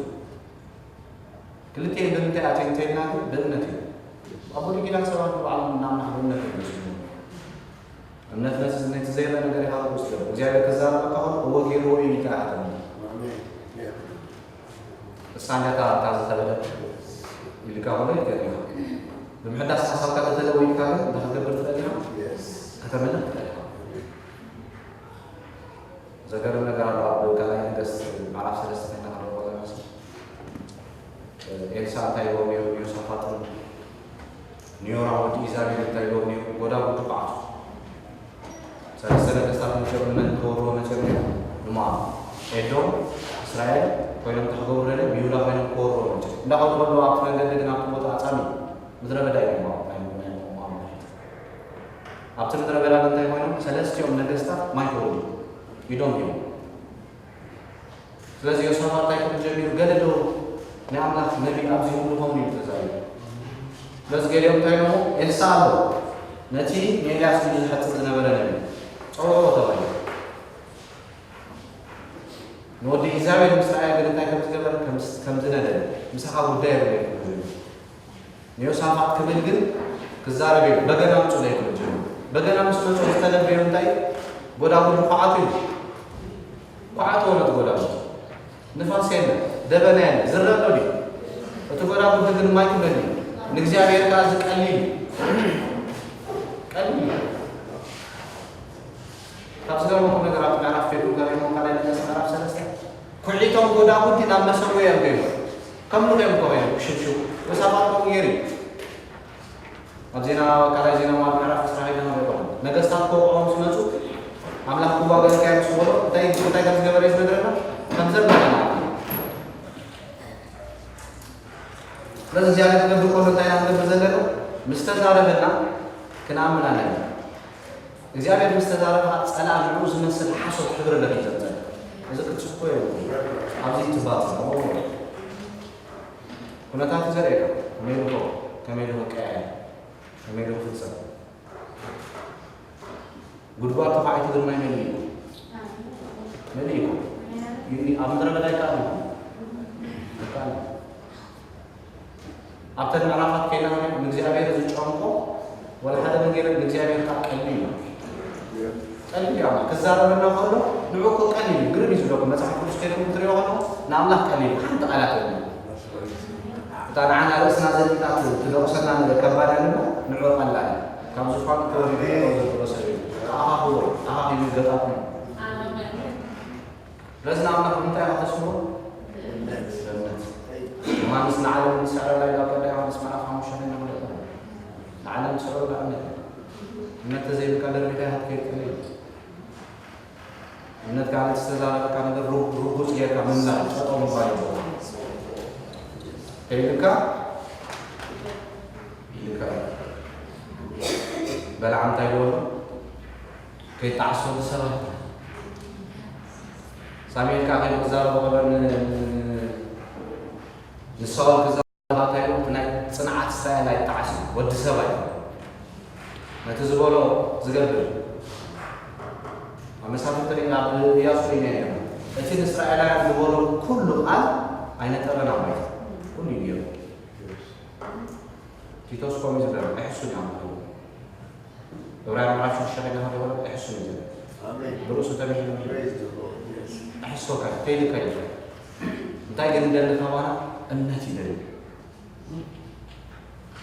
ክልቲኤን ብምንታይ ኣትየን እንተኢልና ግን ብእምነት እዩ። ኣብ ብሉይ ኪዳን ሰባት ንባዕሎም ንኣምላኽ ብእምነት እዮም ዝስጉሙ። እምነት ነቲ፣ ነቲ ዘይረኣ ነገር ኢኻ ትወስዶ። እግዚኣብሔር ክዛረበካ ከሎ እወ ገይርዎ እዩ ኢልካ ኢኻ ተምልኽ። ኣሜን። እሳ እንዲያ እታ፣ እታ ዝኸበደት ኢልካ ከሎ ይትገርም ኢኻ። ብምሕዳስ ሓሳብካ ተተለወጥካ ግን እንታይ ክትገብር ትኽእል ኢኻ? የስ። ከተምልኽ ትኽእል ኢኻ። ዘገርም ነገር ኣሎ። ኣብ ካልኣይ ነገስት ምዕራፍ ሰለስተ ከይና ክንረኽቦ ዘለና፣ ኤልሳ እንታይ ይብሎ ነይሩ? ዮሳፋጥን ንዮራም ወዲ ኢዛቤል እንታይ ይብሎ ነይሩ? ጎዳጉዲ ክዓቱ። ሰለስተ ነገስታት መጺኦም መን ክወርዎ መጺኦም ነይሩ? ንሞኣብ። ኤዶም፣ እስራኤል ኮይኖም እንታይ ክገብሩ ደልዮም? ይሁዳ ኮይኖም ክወርዎ መጺኦም። እንዳኸዱ ከለዉ ኣብቲ መንገዲ ግን ኣብቲ ቦታ ኣጻሚ ምድረ በዳ እዩ ሞኣብ፣ ናይ፣ ናይ ሞኣብ መሬት። ኣብቲ ምድረ በዳ ግን እንታይ ኮይኖም? ሰለስቲኦም ነገስታት ማይ ክወርዱ ኢዶም እዮም። ስለዚ ዮሳፋጥ እንታይ ክብል ጀሚሩ? ገለ ዶ ናይ ኣምላኽ ነቢ ኣብዚ ይህሉ ኸውን ኢሉ ተዛሪቡ። ስለዚ ገሊኦም እንታይ ኢሎሞ? ኤልሳ ኣሎ፣ ነቲ ንኤልያስ ኢዱ ዝሐጽብ ዝነበረ ነቢ፣ ጸውዕዎ ተባሂሉ። ንወዲ ኢዛቤል ምስ ረኣየ ግን እንታይ ከም ዝገበረ፣ ከም፣ ከም ዝነደደ፣ ምሳኻ ጉዳይ የብለይን ክብል እዩ። ንዮሳፋጥ ክብል ግን ክዛረብ የብሉን። በገና ኣምጹለይ ክብል ጀመረ። በገና ምስ መጹ ዝተነበዮ እንታይ? ጎዳጉዲ ኳዓቱ እዩ። ኳዓቱ ሆነ እቲ ጎዳጉዲ። ንፋስ የለ፣ ደበና የለ፣ ዝረብ ነው። እቲ ጎዳጉዲ ግን ማይ ክመል እዩ። ንእግዚኣብሔር ከኣ እዚ ቀሊል እዩ። ቀሊል እዩ። ካብ ዝገርመኩም ነገር ኣብቲ ምዕራፍ ፌብሩዋሪ ካልኣይ ነገስት ምዕራፍ ሰለስተ ኩዒቶም ጎዳጉዲ ናብ መሰውያ እዮም ገይሮም። ከም ንሪኦም እኮ እዮም ክሽብሽቡ። ዮሳፋጥ ከምኡ ገይሩ እዩ። ኣብ ዜና፣ ካልኣይ ዜና መዋዕል ምዕራፍ ዕስራ ከይድና ንሪኦ ኣለና። ነገስታት ክወቕዑ ምስ መጹ እንታይ እንታይ ከም ዝገበረ እዩ ዝነግረና፣ ከም ዘበለ ማለት እዩ። ስለዚ እግዚኣብሔር ክገብር ከሎ እንታይ ኢና ክንገብር ዘለና? ምስ ተዛረበና ክንኣምን ኣለና። እግዚኣብሔር ምስ ተዛረበ ጸላእ ንዕኡ ዝመስል ሓሶት ሕብሪ ለቢጡ ዘምጸእ። እዚ ክትስሕቶ የብሉ። ኣብዚ ትባጽ ኩነታት እዩ ዘርእየካ። ከመይ ኢሉ ከመይ ኢሉ ክቀያየር፣ ከመይ ኢሉ ክፍጸም። ጉድጓድ ተዃዒቱ ግን ማይ መሊኡ እዩ። መሊኡ እዩ። ይ- ኣብ ምድረ በዳ ይከኣል እዩ። ይከኣል እዩ። ኣብተን ምዕራፋት ከይና ንእግዚኣብሔር ዝጨንቆ ወላ ሓደ ነገር ንእግዚኣብሔር ከዓ ቀሊል እዩ። ቀሊል እዩ። ኣምላኽ ክዛረበና ከሎ ንዑ እኮ ቀሊል እዩ። ግርም እዩ ዝብለኩም። መጽሓፍ ቅዱስ ከይደኩም ትሪኦ ከሎ ንኣምላኽ ቀሊል እዩ። ሓንቲ ቃላት የለን። እታ ንዓና ርእስና ዘሊላ ት- ትደቕሰና ነገር ከባድ ኣለ ንዑ ቀላል እዩ። ካብ ዝፋኑ ተወሪዱ ጠጠው ዘብሎ ሰብ እዩ። ተኣኻኽቦ ተኣኻኺቡ ይገጣጥሞ። ስለዚ ንኣምላኽ ብምንታይ ኢኻ ተስምሮ? ብእምነት። ዮሃንስ ንዓለም ንስዕረላ ኢሉ ኣብ ቀዳይ ዮሃንስ ምዕራፍ ሓሙሽተ ናይ ንብሎ። ንዓለም ትስዕረላ እምነት። እምነት ተዘይብልካ ደርቢኻ ኢኻ ትከይድ ቀሊል እዩ። እምነት ከዓ ነቲ ዝተዛረበካ ነገር ርጉ- ርጉፅ ጌርካ ምምላእ ጠጠው ምባል ይበሃል። ከይልካ ኢልካ እዩ። በለዓም እንታይ ዝበሎ? ከይተዓሰቡ ሰባት ሳሙኤል ከዓ ከይዱ ክዛረቦ ከሎ ን- ን- ንሳኦል ክዛረቦ እንታይ ኢሉ? እቲ ናይ ፅንዓት እስራኤል ኣይጠዓስ እዩ ወዲ ሰብ ኣይ ነቲ ዝበሎ ዝገብር ኣብ መሳፍንቲ ርኢና ኣብ ኢያሱ ርኢና ኢና። እቲ ንእስራኤላውያን ዝበሎ ኩሉ ቃል ኣይነጠረን ኣባይት ኩሉ እዩ ገይሩ። ቲቶስ ከምኡ ዝገበረ ኣይሕሱን እዩ ኣምላኽ። ዕብራውያን ምዕራፍ ሽዱሽተ ከይና ከሎ ኣይሕሱን እዩ ዝብል። ብርእሱ ተሚሒሉ ኣይሕሶካ ከይልካ እዩ። እንታይ ግን ይደሊ ካባና? እምነት ይደሊ።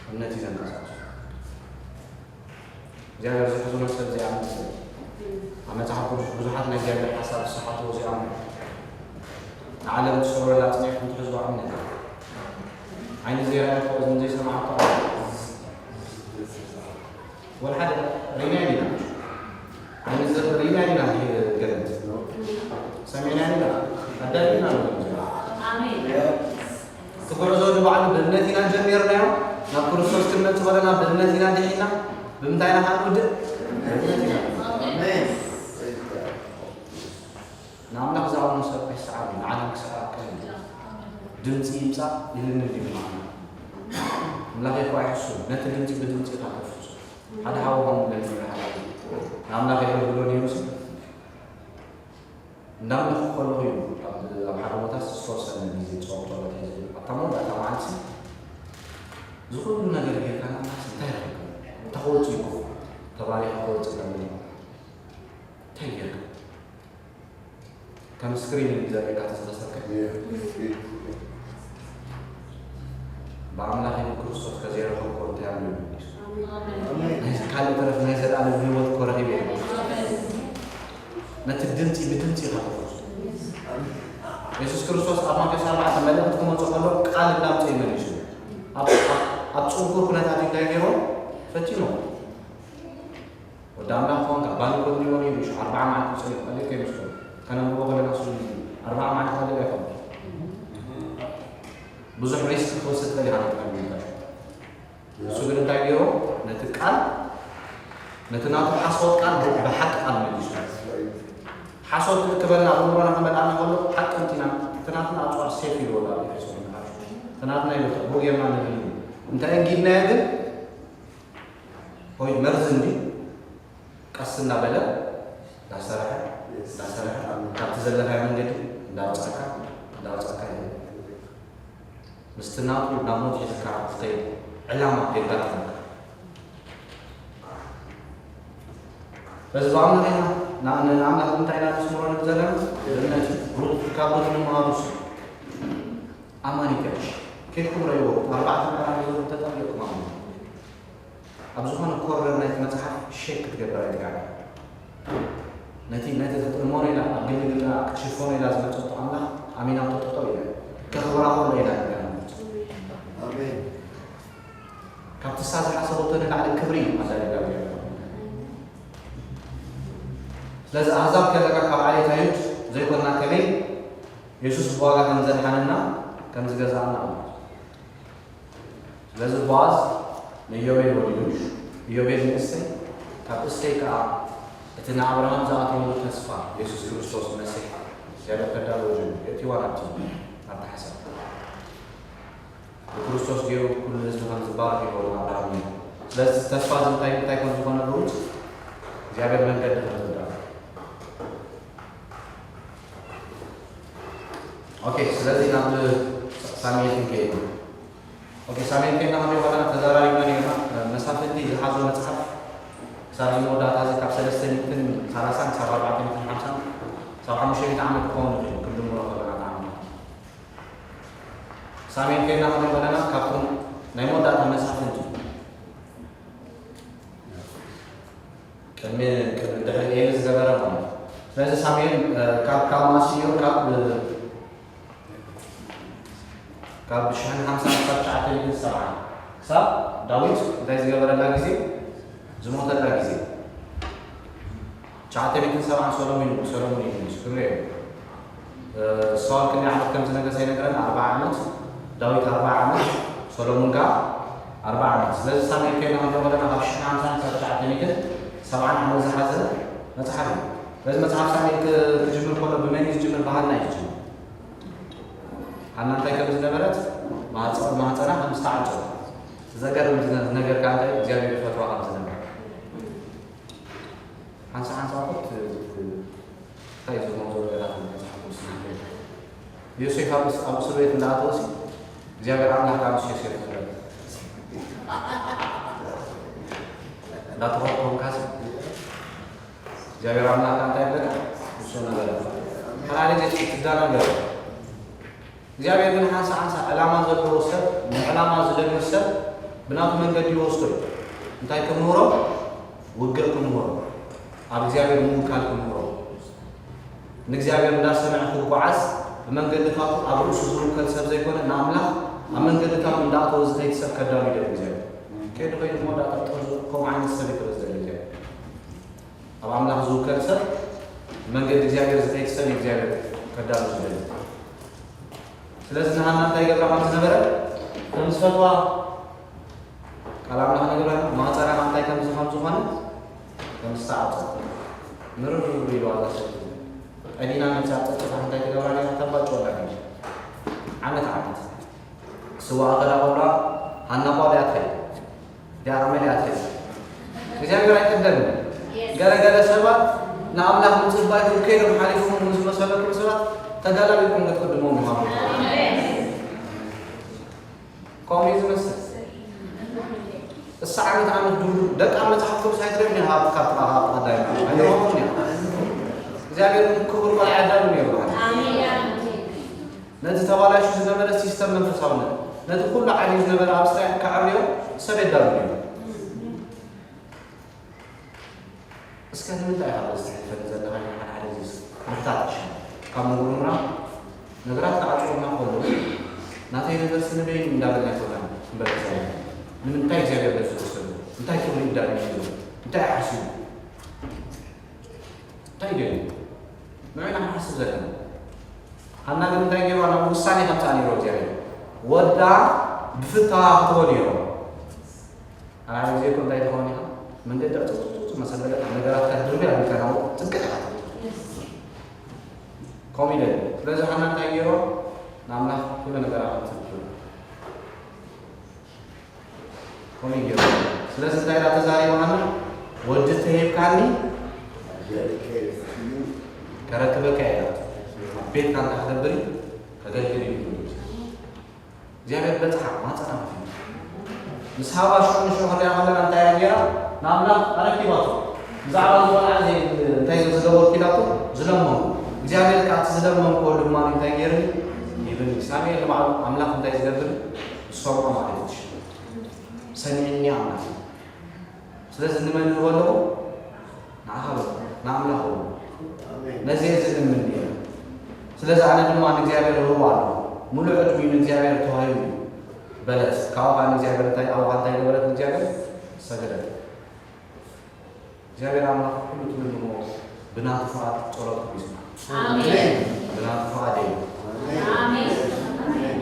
እምነት እዩ ዘንቀሳቅሶ። እግዚኣብሔር ዝሕዞ መሰል እዚኣ እምነት እዩ። ኣብ መጽሓፍ ቅዱስ ብዙሓት ናይ እግዚኣብሔር ሓሳብ ዝሰሓትዎ እዚኣ እምነት። ንዓለም ትስዕረላ ጽኒዕኩም ትሕዝዋ እምነት። ዓይኒ ዘይረኣየቶ እዝኒ ዘይሰማዓቶ ወላ ሓደ ርኢና ኢና። ዓይኒ ዘ- ርኢና ኢና ገነት ሰሚዕና ኢና ኣዳሊና። ኣሜን። እቲ ጉዕዞ ንባዕሉ ብእምነት ኢና ጀሚርናዮ። ናብ ክርስቶስ ክንመጽእ ከለና ብእምነት ኢና ድሒና። ብምንታይ ኢና ከዓ ንውድእ? ብእምነት ኢና። ኣሜን። ንኣምላኽ ዝኣምኖ ሰብ ኣይሰዓርን እዩ። ንዓለም ክስዕራ ቀሊል እዩ። ድምፂ ይምፃእ ይልምን እዩ ንኣምላኽ። ኣምላኽ እኮ ኣይሕሱን። ነቲ ድምፂ ብድምፂ ኢኻ ተፍርሶ። ሓደ ሓው ኾን ለሊ ንኣምላኽ የገልግሎ ነይሩ ሰብ እንዳምለኹ ከለኹ እዩ ኣብ ኣብ ሓደ ቦታ ዝተወሰነ ግዜ ጾም ጸሎት ሒዘ ኣብታ መወዳእታ መዓልቲ እዚ ኩሉ ነገር ጌርካ ንኣምላኽ እንታይ ረኺብካ? እንታይ ክወጽእ እዩ? ተባሪኻ ክወጽእ ኣለኒ። እንታይ ጌርካ? ከም ስክሪን እዩ ዘርእየካ ተዝኸሰከ። ብኣምላኽ ይብል ክርስቶስ ከዘይረኸብኮ እንታይ ኣሎ እዩ? ናይዚ ካልእ ተረፍ ናይ ዘለኣለም ህይወት እኮ ረኺበ እየ። ነቲ ድምፂ ብድምፂ ኢኻ ተፈርሶ። የሱስ ክርስቶስ ኣብ ማቴዎስ ኣርባዕተ መልእኽቲ ክመፅእ ከሎ ቃል እንዳምፀ ይመሊሱ። ኣብ ኣብ- ኣብ ፅንኩር ኩነታት እንታይ ገይሮም ፈቲኖም። ወዲ ኣምላኽ ኮንካ ባል ኮንዲሞ ነይሩ ሹ ኣርባዓ መዓልቲ ጸሊኡ ቀሊል ከይመስሎ ከነንብቦ ከለና ሱ ኣርባዓ መዓልቲ ቀሊል ኣይኮን። ብዙሕ ሪስክ ክትወስድ ቀሊል ኣይኮን። እሱ ግን እንታይ ገይሩ? ነቲ ቃል ነቲ ናቱ ሓሶት ቃል ብ- ብሓቂ ቃል መሊሱ። ሓሶት ክእክበልና ኣብ እምሮና ክመልኣና ከሎ ሓቂ እንቲና እቲ ናትና ኣፅዋር ሴፍ ይልወላ። እቲ ናትና ይበልታ ብኡ ጌርና ንብል እንታይ እንጊድናዮ ግን ሆይ መርዚ እንዲ ቀስ እናበለ እንዳሰርሐ እንዳሰርሐ ካብቲ ዘለካዮ መንገዲ እንዳውፃእካ እንዳውፃእካ ይኸይድ። ምስቲ ናቱ ናብ ሞት ሒዝካ ዝኸይድ ዕላማ የጋጥመካ። በዚ ብኣምላኽ ኢና ንኣምላኽ እንታይ ኢና ነስምሮ ንብል ዘለና? እምነት እዩ። ሩት ካብ ሩት ንምሃሩ ኣማኒ ገርሽ ኬድኩም ረእይዎ ኣርባዕተ ምዕራፍ ይዞ ተጠሚቕኩም ኣማኒ ኣብ ዝኾነ ኮርነር ናይቲ መጽሓፍ ሸክ ክትገብር ኣይትጋገ። ነቲ ነቲ ክትእመኖ ኢላ ኣብ ግልግልና ክትሽፈኖ ኢላ ዝመጸቶ ኣምላኽ ኣሚናቶ ጠጠው ኢላ ከኽብራ ከሎ ኢላ ትገናኘት። ኣሜን። ካብቲ እሳ ዝሓሰበቶ ንላዕሊ ክብሪ እዩ ኣዳሊላ። ስለዚ ኣህዛብ ከለና ካብ ዓሌት ኣይሁድ ዘይኮንና ከመይ የሱስ ብዋጋ ከም ዘድሓነና ከም ዝገዛእና እዩ። ስለዚ ቦኣዝ ንኢዮቤድ ወሊዱ እዩ። ኢዮቤድ ንእሰይ፣ ካብ እሰይ ከኣ እቲ ንኣብርሃም ዝኣተወሉ ተስፋ የሱስ ክርስቶስ መሲሕ እግዚኣብሔር ከዳልዎ ጀሚሩ። የእትዋ ናብቲ ናብቲ ሓሳብ። ብክርስቶስ ገይሩ ኩሉ ህዝቢ ከም ዝባረኽ ይገብሮ ኣብርሃም እዩ። ስለዚ ተስፋ እዚ እንታይ እንታይ ከም ዝኾነ ብሩት እግዚኣብሔር መንገዲ ከም ዘዳሎ። ኦኬ፣ ስለዚ ናብ ሳሙኤል ክንከይድ። ኦኬ፣ ሳሙኤል ከይድና ከመይ በለና ተዘራሪብና ነርና። መሳፍንቲ ዝሓዞ መጽሓፍ ክሳብ እዚ መወዳእታ እዚ ካብ ሰለስተ ሚእትን ሰላሳን ክሳብ ኣርባዕተ ሚእትን ሓምሳን ክሳብ ሓሙሽተ ሚእቲ ዓመት ክኸውን ይኽእል እዩ ክንድምሮ ከለና ዓመት። ሳሙኤል ከይድና ከመይ በለና ካብቶም ናይ መወዳእታ መሳፍንቲ ቅድሚ ቅድሚ ድሕሪ ኤሊ ዝገበረ ማለት እዩ። ስለዚ ሳሙኤል ካብ ካብ ማስዮ ካብ ካብ ሽሕን ሓምሳን ክሳብ ትሽዓተ ሚእትን ሰብዓን ክሳብ ዳዊት እንታይ ዝገበረላ ግዜ ዝሞተላ ግዜ ትሽዓተ ሚእትን ሰብዓን ሰሎሙን እዩ። ሰሎሙን እዩ ንሱ ክንሪኦ እዩ። ሳውል ክንደይ ዓመት ከም ዝነገሰ ይነግረን ኣርባዓ ዓመት፣ ዳዊት ኣርባዓ ዓመት፣ ሰሎሙን ከኣ ኣርባዓ ዓመት። ስለዚ ሳሙኤል ከይና ክንሪኦ ከለና ካብ ሽሕን ሓምሳን ክሳብ ትሽዓተ ሚእትን ሰብዓን ዓመት ዝሓዘ መጽሓፍ እዩ። ስለዚ መጽሓፍ ሳሙኤል ክጅምር ከሎ ብመን እዩ ዝጅምር? ብሃና እዩ ዝጅምር። ሃና እንታይ ከም ዝነበረት ማህፀ- ማህፀና ከም ዝተዓንጨ ዘገርም ነገር ከኣ እንታይ እግዚኣብሔር ይፈትዋ ከም ዝነበረ ሓንሳ ሓንሳ ቁት እንታይ ዝመዞ ገራት መጽሓፍ ቅዱስ ዮሴፍ ኣብ እስር ቤት እንዳኣተወሲ እግዚኣብሔር ኣምላኽ ካብ ምስ ዮሴፍ ዝነበረ እንዳተኸኮምካሲ እግዚኣብሔር ኣምላኽ እንታይ ይብለካ ንሱ ነገር ሓደ ሓደ ጊዜ ትዳናገር እግዚኣብሔር ግን ሓንሳ ሓንሳ ዕላማ ዘለዎ ሰብ ንዕላማ ዝደልዮ ሰብ ብናቱ መንገዲ ይወስዶ እዩ እንታይ ክምህሮ ውግእ ክምህሮ ኣብ እግዚኣብሔር ምውካል ክምህሮ ንእግዚኣብሔር እንዳሰምዐ ክጓዓዝ ብመንገድታቱ ኣብ ርእሱ ዝውከል ሰብ ዘይኮነ ንኣምላኽ ኣብ መንገድታቱ እንዳኣተወ ዝኸይድ ሰብ ከዳሉ ይደል እግዚኣብሔር ከይዱ ከይዱ መወዳእታ ጠርዙ ከምኡ ዓይነት ሰብ ይክበዝ ደል እግዚኣብሔር ኣብ ኣምላኽ ዝውከል ሰብ መንገዲ እግዚኣብሔር ዝኸይድ ሰብ እግዚኣብሔር ከዳሉ ዝደል ስለዚ ንሃና እንታይ ይገብራ ከም ዝነበረ ከም ዝፈትዋ ቃል ኣምላኽ ነገራ ማህፀና እንታይ ከም ዝኾን ዝኾነ ከም ዝተዓፀ ምርር ኢሉ ኣዛ ሰብ ቀዲና መምፃ ፀጥታ እንታይ ትገብራ ነራ ተባጭወላ ዓመት ዓመት ስዋ ኣኸዳ ቆላ ሃና ቋል ያትኸይ ዲኣ ዓመል ያትኸይ እግዚኣብሔር ኣይቅደም ገለገለ ሰባት ንኣምላኽ ምፅባይ ከይዶም ሓሊፎም ዝመሰለኩም ሰባት ተጋላቢጥኩም ክትቅድሞም ይሃሉ ከምኡ እዩ ዝመስል እሳ ዓመት ዓመት ድሩ ደቂ ኣብ መጽሓፍ ቅዱስ ኣይትረብኒ ሃብ ካብ ካብ ቀዳይ ኣይረኸቡን እዮም እግዚኣብሔር ክቡር ቆልዓ ኣዳም ነይሩ ነቲ ተባላሹ ዝነበረ ሲስተም መንፈሳውነት ነቲ ኩሉ ዓብዩ ዝነበረ ኣብ እስራኤል ከዕብዮ ሰብ የዳሉ ነይሩ እስከ ንምንታይ ኢኻ በዚ ትሕልፈኒ ዘለኻ ኢልና ሓደ ሓደ ግዜ ምሕታት ይሻል። ካብ ምጉርምራም ነገራት ክዓጽወና ከለዉ ናተይ ነገር ስንበይን እንዳበልና ኣይኮናን ክንበል ንኽእል። ንምንታይ እግዚኣብሔር በዚ ዝወሰዶ? እንታይ ክብሪ ይዳሎ ይብሎ? እንታይ ሓሲቡ? እንታይ ደልዩ? ንዑ ኢና ክንሓስብ ዘለና። ሃና ግን እንታይ ገይርዋ ናብ ውሳኔ ከምፅኣ ነይርዎ እግዚኣብሔር። ወዳ ብፍታ ክትቦ ነይርዎ። ኣብ ሓደ ግዜ እኮ እንታይ ትኸውን ኢኻ? መንገዲ ዕፅፅፅፅ መሰለለ ነገራት ከድርቢ ኣቢልካ ናብ ጥቅዕ ኢኻ ትብል። ከምኡ ኢለ ስለዚ ሓና እንታይ ገይሮ ንኣምላኽ ኩሉ ነገራ ከምትብል ከምኡ ገይሮ ስለዚ እንታይ ኢላ ተዛሪባ ሓና ወዲ ተሂብካኒ ከረክበካ ኢላ ቤትካ እንታይ ክገብር እዩ ከገልግል እዩ እግዚኣብሔር በጽሓ ማጸና ምስ ሃባ ሽዑ ንሽዑ ክንሪኣ ከለና እንታይ እያ ገይራ ንኣምላኽ ኣረኪባቶ ብዛዕባ ዝቆልዓ እንታይ ዝገበርኩ ኢላቶ ዝለመንኩ እግዚኣብሔር ከኣ እቲ ዝለመንክዎ ድማ እንታይ ገይርኒ ይብል ሳሙኤል ንባዕሉ ኣምላኽ እንታይ ዝገብር ዝሰምዖ ማለት እዩ ሰሚዕኒ ኣምላኽ ስለዚ ንመን ንህቦ ኣለኹ ንዓኻ በሎ ንኣምላኽ በሎ ነዚ እየ ዝልምን እየ ስለዚ ኣነ ድማ ንእግዚኣብሔር እህቦ ኣለኹ ሙሉእ ዕድሚኡ ንእግዚኣብሔር ተዋሂቡ እዩ በለት ካብኡ ከዓ ንእግዚኣብሔር እንታይ ኣብኡ እንታይ ገበረት ንእግዚኣብሔር ሰገደት እግዚኣብሔር ኣምላኽ ኩሉ ትልምዎ ብናቱ ፍቓድ ጸሎትኩም ይስማዕ። ኣሜን። ብናቱ ፍቓድ እዩ። ኣሜን። ኣሜን።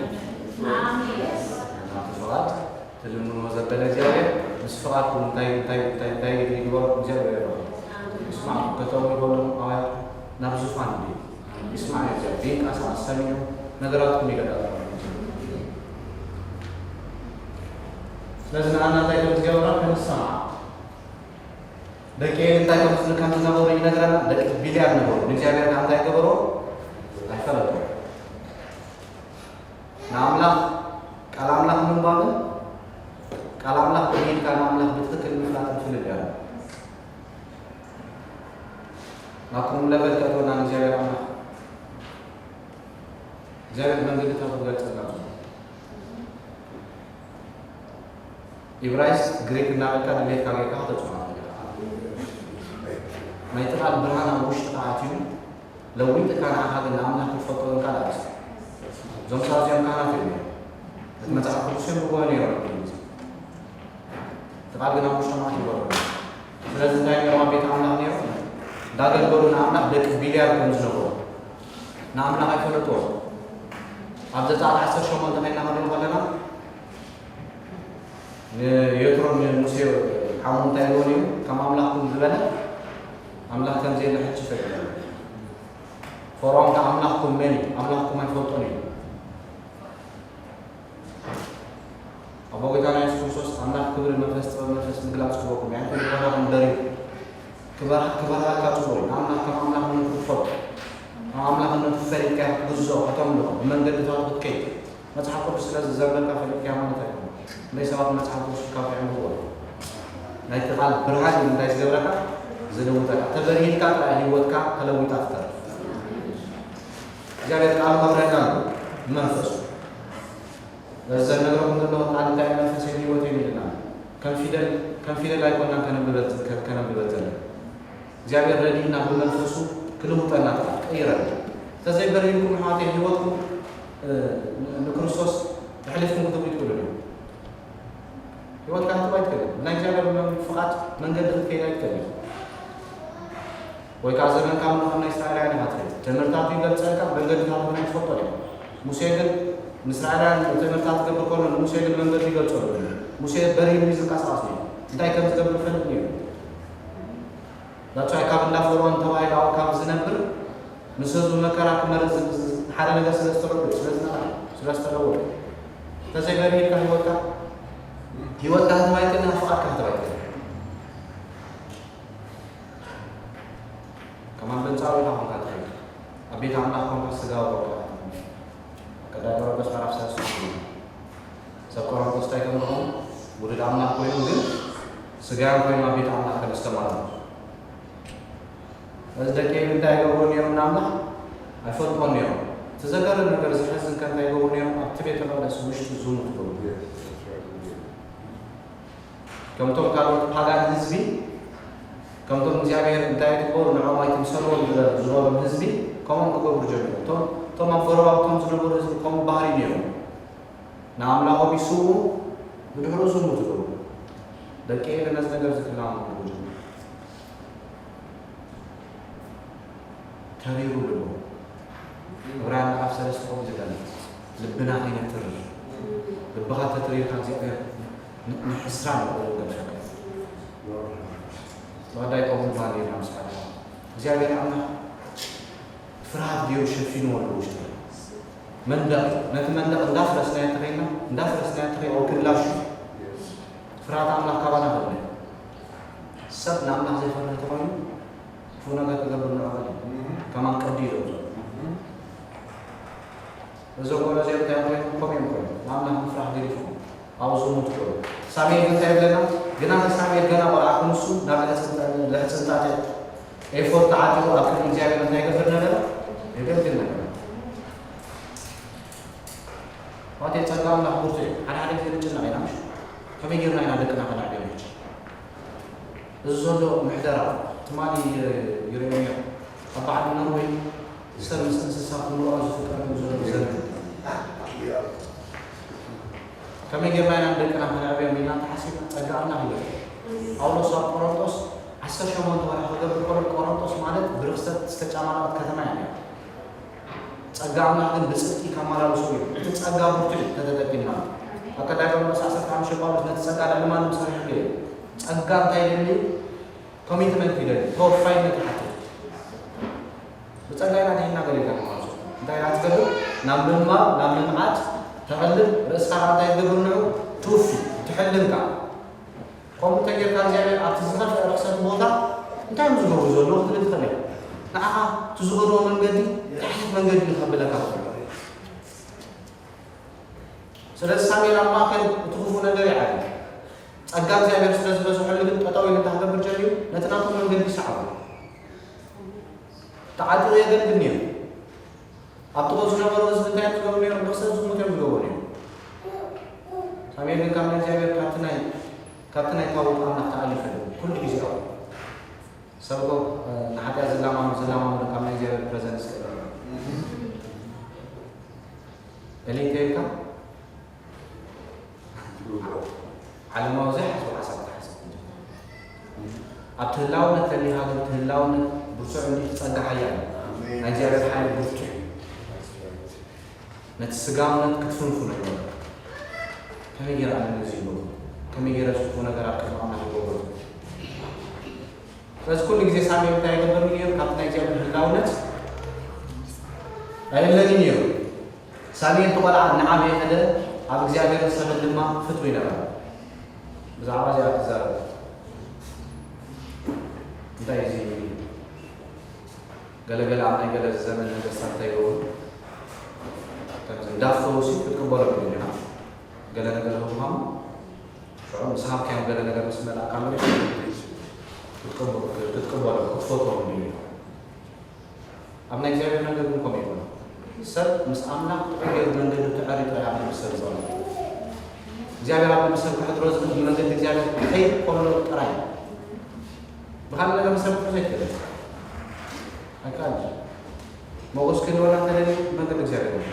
ኣሜን። ብናቱ ፍቓድ ትልምንዎ ዘበለ እግዚኣብሔር ምስ ፍቓድኩም እንታይ እንታይ እንታይ እንታይ ይግበር እግዚኣብሔር ይረኽቦ። ይስማዕ ከተሙ ይበሉ ኣውያ ናብ ዙፋን እንዲ ይስማዕ እዩ እግዚኣብሔር ይንቀሳቐስ ሰሚዑ ነገራትኩም ይገዳገር። ስለዚ ንኣና እንታይ ከም ዝገብራ ከም ዝሰምዓ ደቂ እንታይ ከም ዝብል ከም ዝነበሩ ይነግረና። ደቂ ቢልያድ ነበሩ። ንእግዚኣብሔር ከዓ እንታይ ገበሮ ኣይፈለጡ። ንኣምላኽ ቃል ኣምላኽ ምንባብን ቃል ኣምላኽ ብሂልካ ንኣምላኽ ብትክክል ምፍላጥን ፍልል ያለ ናኩም ለበል ከጥወና ንእግዚኣብሔር ኣምላኽ እግዚኣብሔር መንገድታቱ ክገልጸልና ኢብራይስጥ ግሪክ እናበልካ ድሌትካ ጌርካ ከተፅዋ ናይቲ ቃል ብርሃን ኣብ ውሽጥካ ኣትዩ ለዊጥካ ንዓኻ ግን ንኣምላኽ ክትፈልጦ ኢልካ ዳርስ እዞም ሰባት እዚኦም ካህናት እዮም እቲ መፅሓፍ ቅዱስ እዮም ብጎ ነይሮም እቲ ቃል ግን ኣብ ውሽጦም ኣትዩ በሎ ስለዚ እንታይ ነይሮም ኣብ ቤት ኣምላኽ ነይሮም እንዳገልገሉ ንኣምላኽ ደቂ ቢልያር ከም ዝነበሩ ንኣምላኽ ኣይፈለጥዎ ኣብ ዘፃት ዓሰርተ ሸሞንተ ከይና ክንሪኦ ከለና ንየትሮን ንሙሴ ሓሙ እንታይ ይብልዎ ነይሩ ከም ኣምላኽኩም ዝበለ ኣምላኽ ከም ዘየለ ሕጂ ፈሊጠ ፈርዖን ከ ኣምላኽኩም መን እዩ ኣምላኽኩም ኣይፈልጦን እዩ ኣብ ጎይታና የሱስ ክርስቶስ ኣምላኽ ክብሪ መንፈስ ጥበብ መንፈስ ምግላፅ ክበኩም ያ ክበራኹም ደሪቡ ክበርሃልካ ፅቡቅ እዩ ንኣምላኽ ከም ኣምላኽነቱ ክትፈልጦ ከም ኣምላኽነቱ ፈሊጥካ ክትግዝኦ ከተምልኾ ብመንገድታቱ ክትከይድ መፅሓፍ ቅዱስ ስለ ዝዘንበልካ ፈሊጥካ ማለት ኣይኮነ እንደይ ሰባት መፅሓፍ ቅዱስ ካብ የንብቦ ናይቲ ቃል ብርሃን እዩ እንታይ ዝገብረካ ዝልውጠካ ተበርሂልካ ጥራይ ህይወትካ ተለዊጣ ትተርፍ እግዚኣብሔር ቃል መብረና ኣሎ ብመንፈሱ በዚ ዘነግረኩም ዘለኹ ቃል እንታይ መንፈስ ህይወት ይብልና ከም ፊደል ከም ፊደል ኣይኮናን ከነንብበል ከነንብበል ዘለና እግዚኣብሔር ረድኢና ብመንፈሱ ክልውጠና ጥራሕ ቀይረና እንተዘይበርሂልኩም ኣሕዋተይ ህይወትኩም ንክርስቶስ ኣሕሊፍኩም ክትህቡ ይትክእሉ እዮም ህይወትካ ክትህቡ ኣይትክእልን ናይ እግዚኣብሔር ፍቃድ መንገዲ ክትከይድ ኣይትክእልን ወይ ከዓ ዘመንካ ምንኾን ናይ እስራኤላውያን ኢኻ ትብል ትምህርታቱ ይገልፀልካ መንገድታቱ ግን ኣይትፈልጦን እዮም ሙሴ ግን ንእስራኤላውያን ትምህርታት ትገብር ከሎ ንሙሴ ግን መንገዲ ይገልፀሉ ሙሴ በሪሩ እዩ ዝንቀሳቀስ ነይሩ እንታይ ከም ዝገብር ይፈልጥ ነይሩ ዳትስ ዋይ ካብ እንዳ ፈርዖን ተባሂሉ ኣብኡ ካብ ዝነብር ምስ ህዝቡ መከራ ክመርፅ ሓደ ነገር ስለ ዝተረዱ ስለ ዝነቃ ስለ ዝተለወጡ እንተዘይበርሂልካ ህይወትካ ህይወትካ ክትባይትና ፍቃድካ ክትባይትና ከማን በንፃሩ ኢኻ ኮንካ ትኸይድ ኣብ ቤት ኣምላኽ ኮንካ ስጋ ወረዳ ቀዳይ ቆሮንቶስ ምዕራፍ ሰለስተ ሰብ ቆሮንቶስ እንታይ ከም ዝኾኑ ውሉድ ኣምላኽ ኮይኖም ግን ስጋያን ኮይኖም ኣብ ቤት ኣምላኽ ከም ዝተማረሩ እዚ ደቂ እንታይ ይገብሩ ነይሮም ንኣምላኽ ኣይፈልጥዎን ነይሮም እቲ ዘገርም ነገር ዝሕዝን ከ እንታይ ይገብሩ ነይሮም ኣብቲ ቤተ መቅደስ ውሽጢ ዝሙት ይገብሩ ከምቶም ካልኦት ፓጋን ህዝቢ ከምቶም እግዚኣብሔር እንታይ ትግበሩ ንዖም ኣይትምሰልዎም ዝበሎም ህዝቢ ከምኦም ክገብሩ ጀሚሮም እቶም ኣብ ጎረባብቶም ዝነበሩ ህዝቢ ከምኡ ባህሪ ነይሮም ንኣምላኾም ይስውኡ ብድሕሩ ዝሙት ይገብሩ ደቂ ኤለ ነዚ ነገር ዝክላሙ ጀሚሩ ተሪሩ ልቦም ዕብራውያን ምዕራፍ ሰለስተ ከምኡ ዝገልጽ ልብና ከይነትርር ልብኻ ተትሪርካ እግዚኣብሔር ንሕስራ ንቕበል ገብረካ ተወዳይ ቆሙ ባል ኢና ምስ ሓደ እግዚኣብሔር ኣምላኽ ፍርሃት ገይሩ ሸፊንዎ ኣሎ ውሽጢ መንደቕ ነቲ መንደቕ እንዳፍረስናዮ ተኸይና እንዳፍረስናዮ ተኸይና ክላሹ ፍርሃት ኣምላኽ ካባና ከለ ሰብ ንኣምላኽ ዘይፈርህ ተኾይኑ ክፉእ ነገር ክገብር ንዕቐል እዩ ከማን ቅዲ እዩ ዘውፅኦ እዞም ቆሎ እዚኦም እንታይ ኮይኖም ከምኡ እዮም ኮይኖም ንኣምላኽ ምፍራሕ ገዲፎም ኣብኡ ዝሙት ገሩ ሳሙኤል እንታይ ይብለና ግና ሳሙኤል ገና ቆልዓ ክንሱ ናብ ልሕፅንጣጤ ኤፎድ ተዓጢቑ ኣብ ቅድሚ እግዚኣብሔር እንታይ ይገብር ነበረ የገልግል ነበረ ዋቴ ጸጋ ኣምላኽ ብርቱ እዩ ሓደ ሓደ ግዜ ንጭነቕ ኢና ምሽ ከመይ ጌርና ኢና ደቅና ከነዕብዮም ሕጂ እዚ ዘሎ ምሕደራ ትማሊ ይርእዮም እዮም ኣብ በዓል ኖርወይ ሰብ ምስ እንስሳ ክምርዖ ዝፍቀደሉ ዘሎ ዘመን ከመይ ጌርና ኢና ንደቅና ከነዕብዮም ኢልና እንተሓሲብና ጸጋ ኣምላኽ ይበል ጳውሎስ ኣብ ቆሮንጦስ ዓሰርተ ሸሞንተ ወርሒ ክገብር ከሎ፣ ቆሮንቶስ ማለት ብርኽሰት ዝተጨማለቐት ከተማ እያ ነይራ። ጸጋ ኣምላኽ ግን ብጽድቂ ከመላልሶ እዩ። እቲ ጸጋ ብርቱዕ እዩ ተተጠቂምና። ኣብ ቀዳማይ ቆሮንቶስ ዓሰርተ ሓሙሽተ ጳውሎስ ነቲ ጸጋ ልዕሊ ማንም ሰሪሕሉ እዩ። ጸጋ እንታይ ይደሊ? ኮሚትመንት ይደሊ፣ ተወፋይነት ይሓትት። ብጸጋ ኢና ድሒንና ገሊካ ማለት እዩ። እንታይ ኢና ትገብር? ናብ ምንባብ፣ ናብ ምምዓት ተቐልብ። ርእስኻ እንታይ ትገብር ንዑ? ትውፊ፣ ትሕልን ከኣ። ከምኡ እንተጌርካ እግዚኣብሔር ኣብቲ ዝኸፍአ ርኽሰት ቦታ እንታይ እዮም ዝገብሩ ዘለዉ ክትብል ትኽእል ኢኻ። ንዓኻ እቲ ዝኸድዎ መንገዲ እንታይ ዓይነት መንገዲ እዩ ከብለካ ትኽእል። ስለዚ ሳሙኤል ኣብ ማእከል እቲ ክፉእ ነገር ይዓቢ። ጸጋ እግዚኣብሔር ስለ ዝበዝሐሉ ግን ጠጠው ኢሉ እንታይ ክገብር ጀሚሩ? ነቲ ናቱ መንገዲ ይሰዓቦ። ተዓጢቑ የገልግል ነይሩ። ኣብቲ ዝነበሩ ህዝቢ እንታይ እዮም ዝገብሩ ነይሮም? ርኽሰት ዝሙት እዮም ዝገብሩ ነይሮም። ሳሙኤል ግን ካብ ናይ እግዚኣብሔር ካብቲ ናይ ካብቲ ናይ ታቦት ኣምላኽ ተኣሊፉ ኩሉ ግዜ ኣብኡ። ሰብ እኮ ንሓጢኣት ዝላማመድ ዝላማመዱ ካብ ናይ እግዚኣብሔር ፕረዘንስ ክእለ። እሊ እንታይ ኢልካ? ዓለማዊ ዘይሓስቦ ሓሳብ ትሓስብ። ኣብቲ ህላውነት ተሊኻ ግን እቲ ህላውነት ብርቱዕ እንዲ ጸጋ ሓያል እዩ። ኣሜን። ናይ እግዚኣብሔር ሓይሊ ብርቱዕ እዩ። ነቲ ስጋውነት ክትፍንፍኖ ይገብር። ከመይ ገይረ ኣነ ነዚ ይገብሮ? ከመይ ገይረ ዝኽፉ ነገር ኣብ ቅድሚ ኣምላኽ ይገብሮ? ስለዚ ኩሉ ግዜ ሳሙኤል እንታይ ይገብር ነይሩ? ካብቲ ናይ እግዚኣብሔር ህላውነት ኣይእለንን ነይሩ። ሳሙኤል እቲ ቆልዓ እናዓበየ ከደ ኣብ እግዚኣብሔርን ሰብን ድማ ፍትው ይነበረ። ብዛዕባ እዚኣ ክዛረብ እንታይ እዚ ገለገለ ኣብ ናይ ገለ ዘመን ነገስታት እንታይ ይገብሩ? ከምዚ እንዳፍተውሲ ክትቅበሎም ይኽእሉ ኢና። ገለ ነገር ህብሃም ሽዑ ምስ ሃብካዮም ገለ ነገር ምስ መላእካ መሬት ክትቅበ- ክትቅበሎም ክትፈትዎም ይኽእሉ ኢና። ኣብ ናይ እግዚኣብሔር መንገዲ እውን ከምኡ ይኾነ። ሰብ ምስ ኣምላኽ ጥዑይ ገይሩ መንገዲ ተዕሪጦ ይሃብ ምስ ሰብ ዝጸልእ። እግዚኣብሔር ኣብ ልቢ ሰብ ክሕድሮ ዝኽእል ብመንገዲ እግዚኣብሔር ከይድ ከሎ ጥራይ እዩ። ብኻልእ ነገር ምስ ሰብ ክትሕዞ ኣይትኽእልን። ኣይከኣልን። ሞገስ ክንህበና እንተደልዩ ብመንገዲ እግዚኣብሔር እዩ።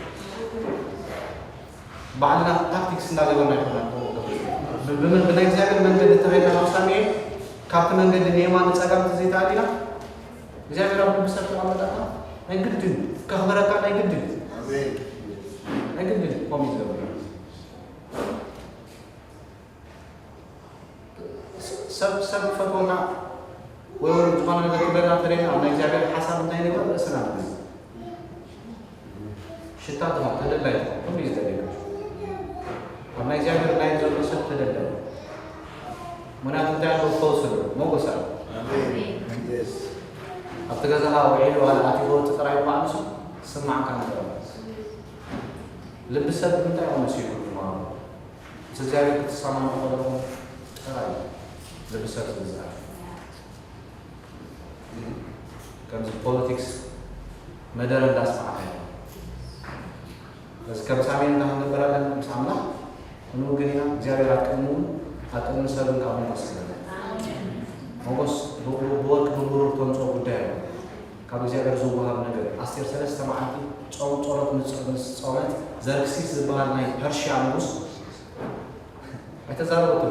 ባዕልና ታክቲክስ እንዳገበርና ኣይኮናን። ብ- ብምን- ብናይ እግዚኣብሔር መንገዲ ተኸይድና ናብ ሳሙኤል ካብቲ መንገዲ ንየማን ንጸጋም ተዘይተኣሊና እግዚኣብሔር ኣብ ልቢ ሰብ ተቐመጠካ ናይ ግድን ከኽብረካ ናይ ግድን ኣሜን። ናይ ግድን ከምኡ እዩ ዝገብር። ሰብ ሰብ ፈትወና ወይ እውን ዝኾነ ነገር ክብለና ተደይና ኣብ ናይ እግዚኣብሔር ሓሳብ እንታይ ንግበር ርእስና ንግዝ ሽታ ትኾን ተደላይ ትኾን ኩሉ እዩ ዝደልየካ። ኣብ ናይ እግዚኣብሔር ላይ ዘሎ ሰብ ተደላይ ምክንያቱ እንታይ ኣለዎ ፈውስ ኣሎ ሞጎስ ኣሎ። ኣሜን። የስ። ኣብቲ ገዛኻ ውዒሉ ዋላ ኣትይዎ እቲ ጥራይ ባዕሉ ስማዕካ ንጠ ልቢ ሰብ ብምንታይ ይኾን መሲሉ ማለት ምስ እግዚኣብሔር ክትሰማምዑ ከለኹም ጥራይ እዩ ልቢ ሰብ ዝግዛእ። ከምዚ ፖለቲክስ መደረ እንዳስማዕካ እዩ። ስለዚ ከም ሳሜን እንዳ ክንገብር ኣለና ምስ ኣምላኽ ክንውግን ኢና። እግዚኣብሔር ኣብ ቅድሚውን ኣብ ቅድሚ ሰብን ካብ ሞገስ ይህበና። ሞገስ ብ- ብ- ብወርቂ ብብሩር ተምፅኦ ጉዳይ ኣሎ። ካብ እግዚኣብሔር ዝወሃብ ነገር ኣስቴር ሰለስተ መዓልቲ ጾም ጸሎት ምስ ጸ- ምስ ጾመት ዘርክሲስ ዝበሃል ናይ ፐርሽያ ንጉስ ኣይተዛረበቶ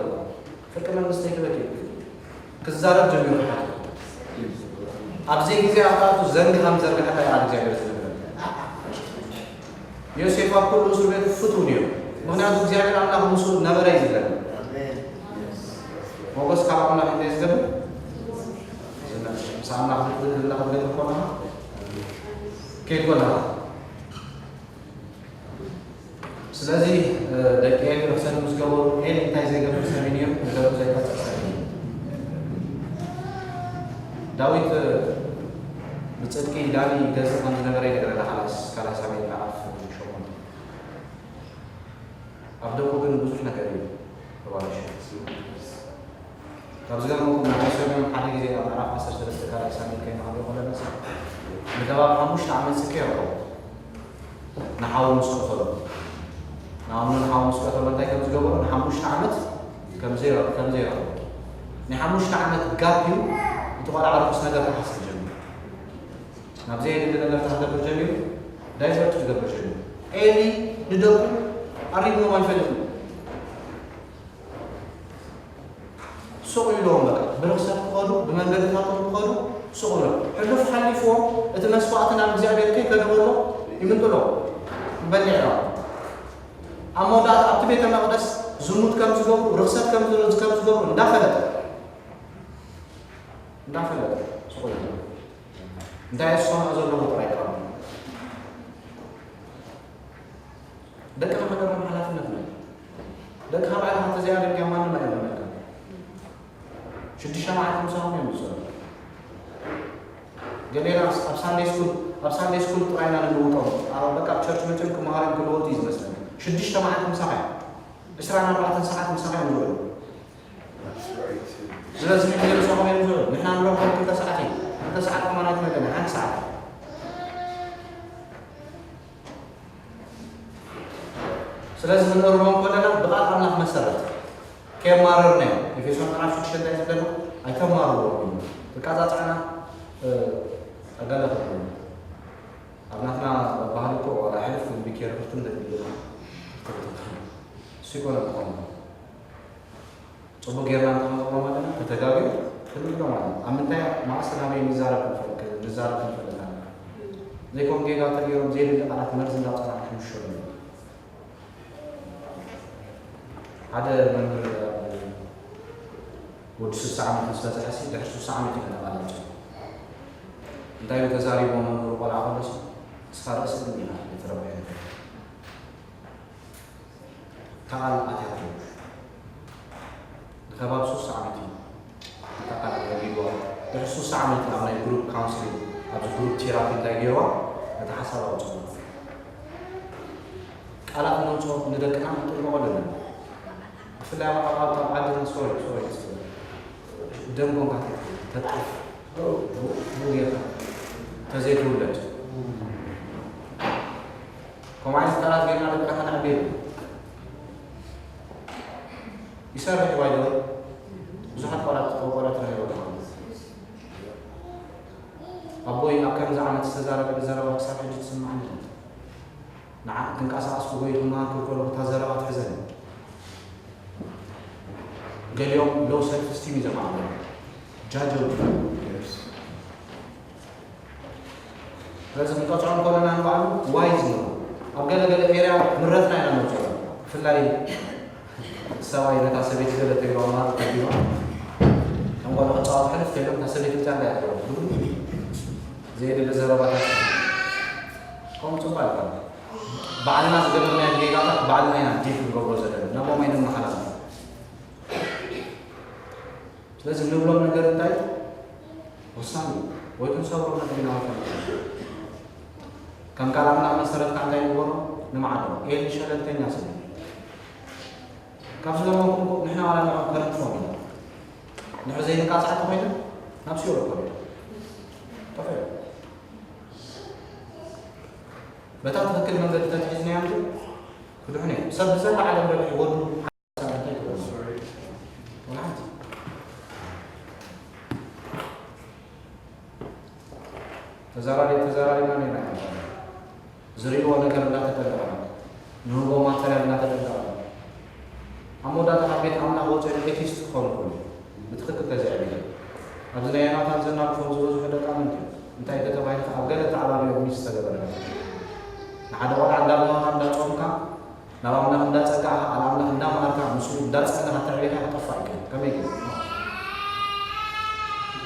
ፍርቂ መንግስቲ ይግበክ ክዛረብ ጀሚሩ ሓት ኣብዘይ ግዜ ኣፍራቱ ዘንግ ከም ዘርግሐታ ይዓል እግዚኣብሔር ዝነግረን። ዮሴፍ ኣብ ኩሉ እስር ቤት ፍቱ ነይሩ። ምክንያቱ እግዚኣብሔር ኣምላኽ ምስኡ ነበረ እዩ ዝብለና። ሞገስ ካብ ኣምላኽ እንታይ ዝገብር ዝመጽእ ምስ ኣምላኽ ዝትብል ህልና ክትገብር ኮና ከይድ ኮና ስለዚ ደቂ ኤል ርክሰት ምስ ገበሩ ኤል እንታይ ዘይገብር ሰብ እዩ ነይሩ? ንደቁ ዘይቀጽዕ ሰብ እዩ። ዳዊት ብጽድቂ ዳኒ ይገዝእ ከም ዝነበረ ይነግረና። ካልኣይ ካልኣይ ሳሙኤል ምዕራፍ ሸሞንተ። ኣብ ደቁ ግን ብዙሕ ነገር እዩ ተባላሽዩ። ካብ ዝገርመኩም ንዓይ ሰሚዖም ሓደ ግዜ ኣብ ምዕራፍ ዓሰርተ ሰለስተ ካልኣይ ሳሙኤል ከይንሃብዮ ከለና ንከባቢ ሓሙሽተ ዓመት ስከ ይረኸቡ ንሓዉ ምስ ቀተሎ ንኣምኖ ንሓዉ ምስ ቀተሎ እንታይ ከም ዝገበሩ ንሓሙሽተ ዓመት ከም ዘይረኸቡ ናይ ሓሙሽተ ዓመት ጋፕ እዩ። እቲ ቆልዓ ርኩስ ነገር ክሓስብ ጀሚሩ ናብ ዘየድሊ ነገር ክገብር ጀሚሩ ዳይቨርት ክገብር ጀሚሩ። ኤሊ ንደቁ ኣሪግዎም ኣይፈልጥን ሱቕ ኢልዎም በቃ ብርኽሰት ብመንገድታቶም ክኸዱ ስቕ ብሎም። ሕሉፍ ሓሊፍዎም እቲ መስዋእቲ ናብ እግዚኣብሔር ከይከደ ከሎ ይምንጥሎ፣ ይበልዕ። ኣብ መወዳእታ ኣብቲ ቤተ መቕደስ ዝሙት ከም ዝገብሩ፣ ርኽሰት ከም ዝገብሩ እንዳፈለጠ እንዳፈለጠ ስቕ ኢሉ እንታይ እሱ ከምኣ ዘለዎ ጥራይ ቀርቡ። ደቅና ከነርም ሓላፍነትና እዩ። ደቅኻ ባዕልኻ እንተዘይኣደርግያ ማንም ኣየርመልካ። ሽዱሽተ መዓልቲ ምሳኹም እዮም ዝሰሩ። ገሌና ኣብ ሳንዴ ስኩል ኣብ ሳንዴ ስኩል ጥራይና ንልውጦም ኣብ በቃ ቸርች መቸም ክመሃሮም ክልወጡ እዩ ዝመስለኒ። ሽዱሽተ መዓልቲ ምሳኻ እዮም። ዕስራን ኣርባዕተን ሰዓት ምሳኻ እዮም ዝውዕሉ። ስለዚ ንሕና ምሳኹም እዮም ዝውዕሉ። ንሕና ንረኽቦም ክልተ ሰዓት እዩ። ክልተ ሰዓት ከማን ኣይትመለና ሓንቲ ሰዓት። ስለዚ ክንእርሞም ከለና ብቓል ኣምላኽ መሰረት ከየማረርናዮም። ኤፌሶን ምዕራፍ ሽዱሽተ እንታይ ዝብለና? ኣይተማርርዎም እዩ። ትቃጻጻዕና ኣጋለፈ ኣብ ናትና ባህሊ እኮ ዋላ ሕልፍ ክንቢ ኬር ክርትን ደብልና እሱ ይኮነ ዝኾነ ጽቡቅ ጌርና እንተንገብሮም ኣለና ተተጋግዩ ክንብሎም ኣለና። ኣብ ምንታይ መዓስ ናበይ ንዛረብ ክንፈልጥ ንዛረብ ክንፈልጥ ኣለና። ዘይኮም ጌጋ ተገይሮም ዘየድሊ ቃላት መርዚ እንዳውፃና ክንሽሩ ኢና። ሓደ መምህር ወዲ ስሳ ዓመት ምስ በፅሐ ሲ ድሕሪ ስሳ ዓመት ኢና ተቃላልሶ እንታይ ተዛሪቦ መምህሩ ቆልዓ ከሎሲ እስኻ ርእሲ ግን ኢና የተረበየ ተቓል ኣትያቶ ንከባብ ሱሳ ዓመት እዩ። እታ ቃል ኣድረጊዋ ድሕሪ ሱሳ ዓመት ኣብ ናይ ግሩፕ ካውንስሊንግ ኣብዚ ግሩፕ ቴራፒ እንታይ ገይርዋ ነቲ ሓሳብ ኣውፅኡ። ቃላት ነውፅኦ ንደቅና ክንጥንቀቆ ኣለና። ብፍላይ ኣብ ኣብ ዓድና ሶሪ ሶሪ ደም ኮንካ ተጥፍ ጌርካ ተዘይትውለድ ከምኡ ዓይነት ቃላት ጌርና ደቅና ከነዕቢ የብልና። ይሰርሕ እዩ ባይደወይ ብዙሓት ቆራት ቆራት ረኺቦ ኣለኹ። ኣቦይ ኣብ ከምዚ ዓይነት ዝተዛረበ ዘረባ ክሳብ ሕጂ ትስማዕኒ። ንዓ ክንቀሳቐስ ክጎይ ክመሃር ክከሎ እታ ዘረባ ትሕዘኒ። ገሊኦም ሎው ሰልፍ ስቲም እዩ ዘማዕበሉ ጃጀው ስለዚ ክንቀፅዖም ከለና ንባዕሉ ዋይዝ ንኹን ኣብ ገለ ገለ ኤርያ ምረትና ኢና ነውፅኦ ብፍላይ ሰብኣይ ነታ ሰበይቲ ገለ ተግባማ ተግባ ከም ቆልዑ ክፃወት ሕልፍ ከይሎም እታ ሰበይቲ ብቻ እንዳያ ብሉ ዘየድሊ ዘረባታት ከምኡ ፅቡቅ ኣይኮነ ባዕልና ዝገበርናዮ ጌጋታት ባዕልና ኢና ዲል ክንገብሮ ዘለና ናብኦም ኣይንመሓላለፍ ስለዚ ንብሎም ነገር እንታይ ወሳኒ ወይ ክንሰብሮ ነገር ኢና ወሳኒ ከም ቃል ኣምላኽ መሰረትካ እንታይ ንግበሮ ንመዓዶ ኤሊ ሸለልተኛ ስለ ካብ ዝገርመኩም ንሕና ዋላ ንዕኦም ከነጥፎም ኢና ንሕ ዘይንቃጻዕ ተኮይና ናብ ሲኦል ኮነ ጠፈ በታ ትክክል መንገዲ ተትሒዝናዮም ግን ክድሕኑ እዮም ሰብ ብዘላ ዓለም ረብሒ ወዱ ተዛራሪ ተዛራሪና ኔና ዝርእይዎ ነገር እንዳተጠንቀቐ ንህቦ ማተርያል እንዳተጠንቀቐ ኣብ መወዳእታ ካብ ቤት ኣምላኽ ወፂኦም ኤቲስት ክኾኑ ይኽእሉ ብትኽክል ተዘዕቢለ ኣብዚ ናይ ዮናታን ዘናግፎም ዝበዝሑ ደቂ ኣመንቲ እንታይ ተተባሂሉ ኣብ ገለ ተዓባቢኦም ሚስ ዝተገበረ ንሓደ ቆልዓ እንዳበሃኻ እንዳፆምካ ናብ ኣምላኽ እንዳጸጋዕካ ቃል ኣምላኽ እንዳመሃርካ ምስኡ እንዳጸለኻ ተዕቢኻ ክጠፋእ ይክእል ከመይ ገይሩ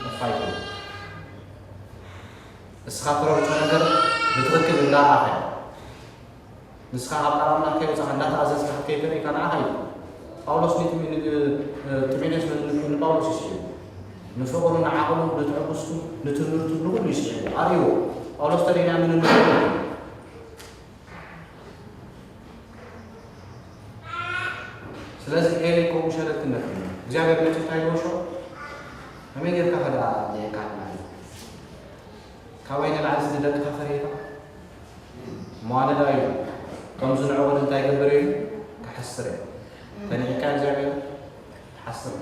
ጠፋእ ይክእል እስኻ ትረብጾ ነገር ብትኽክል እንዳረኣኻ ንስኻ ካብ ቃል ኣምላኽ ከይወጻኻ እንዳተኣዘዝካ ከይተርእካ ንዓኻ እዩ ጳውሎስ ጢሞቴዎስ ንጳውሎስ ይስዕቡ ንፍቕሩ ንዓቕሉ ንትዕግስቱ ንትምህርቱ ንኹሉ ይስዕቡ ኣርእዎ ጳውሎስ ተደይና ምን ስለዚ ኤሊ ከምኡ ሸለልትነት እዩ እግዚኣብሔር መፂ እንታይ ይወሾ ከመይ ጌርካ ከደኣ ካ ካባይ ንላዕሊ ንደቅኻ ፈሪህካ መዋለዳ እዩ ከምዚ ንዕቑድ እንታይ ገብር እዩ ክሓስር እዩ ተኒዕካ እግዚኣብሔር ትሓስር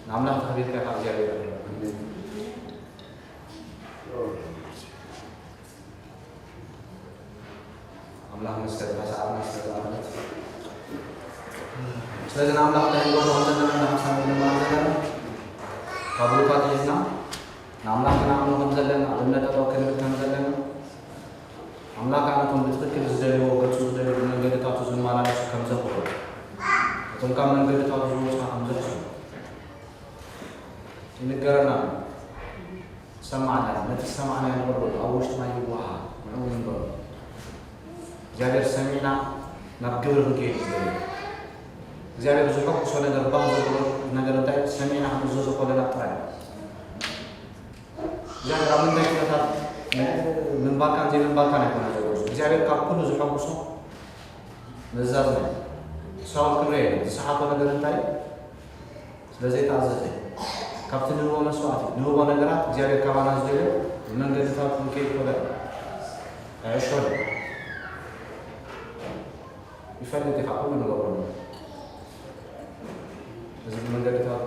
ንኣምላኽ ተኽቢርካ ካብ እግዚኣብሔር ኣምላኽ መስገድ እታ ሰዓትና ስለዝኣኸለት ስለዚ ንኣምላኽ እንታይ ንገብሮ ከም ዘለና እንዳ ሓሳብ ንማር ዘለና ካብ ቦታ ሒዝና ንኣምላኽ ክንኣምኖ ከም ዘለና፣ ኣብ እምነት ጠጠው ክንብል ከም ዘለና፣ ኣምላኽ ከኣ ነቶም ብትኽክል ዝደልይዎ፣ ገጹ ዝደልዩ ብመንገድታቱ ዝመላለሱ ከም ዘኽብሩ፣ እቶም ካብ መንገድታቱ ዝወጹ ከም ዘሕስኑ ይንገረና። ሰማዕና፣ ነቲ ዝሰማዕናዮ ንቕበሎ፣ ኣብ ውሽጥና ይወሃሃድ፣ ንዕኡ ንንበሮ። እግዚኣብሔር ሰሚዕና ናብ ግብሪ ክንከይድ ዝደሊ። እግዚኣብሔር ዝሐጉሶ ነገር፣ ባህ ዘብሎ ነገር እንታይ? ሰሚዕና ክንእዘዞ ከለና ጥራይ። እግዚኣብሔር ኣብ ምንታይ ኩነታት ምንባርካን ዘይምንባርካን ኣይኮነን ዘሎ። እግዚኣብሔር ካብ ኩሉ ዝሐጉሶ ምእዛዝና እዩ። ሳውል ክንሪኦ ኢና። ዝሰሓቶ ነገር እንታይ? ስለ ዘይተኣዘዘ፣ ካብቲ ንህቦ መስዋእቲ፣ ንህቦ ነገራት እግዚኣብሔር ካባና ዝደልዮ ብመንገድታት ክንከይድ ከለና ኣይዕሾን። ይፈልጥ ኢኻ ኩሉ ንገብሮ። እዚ ብመንገድታት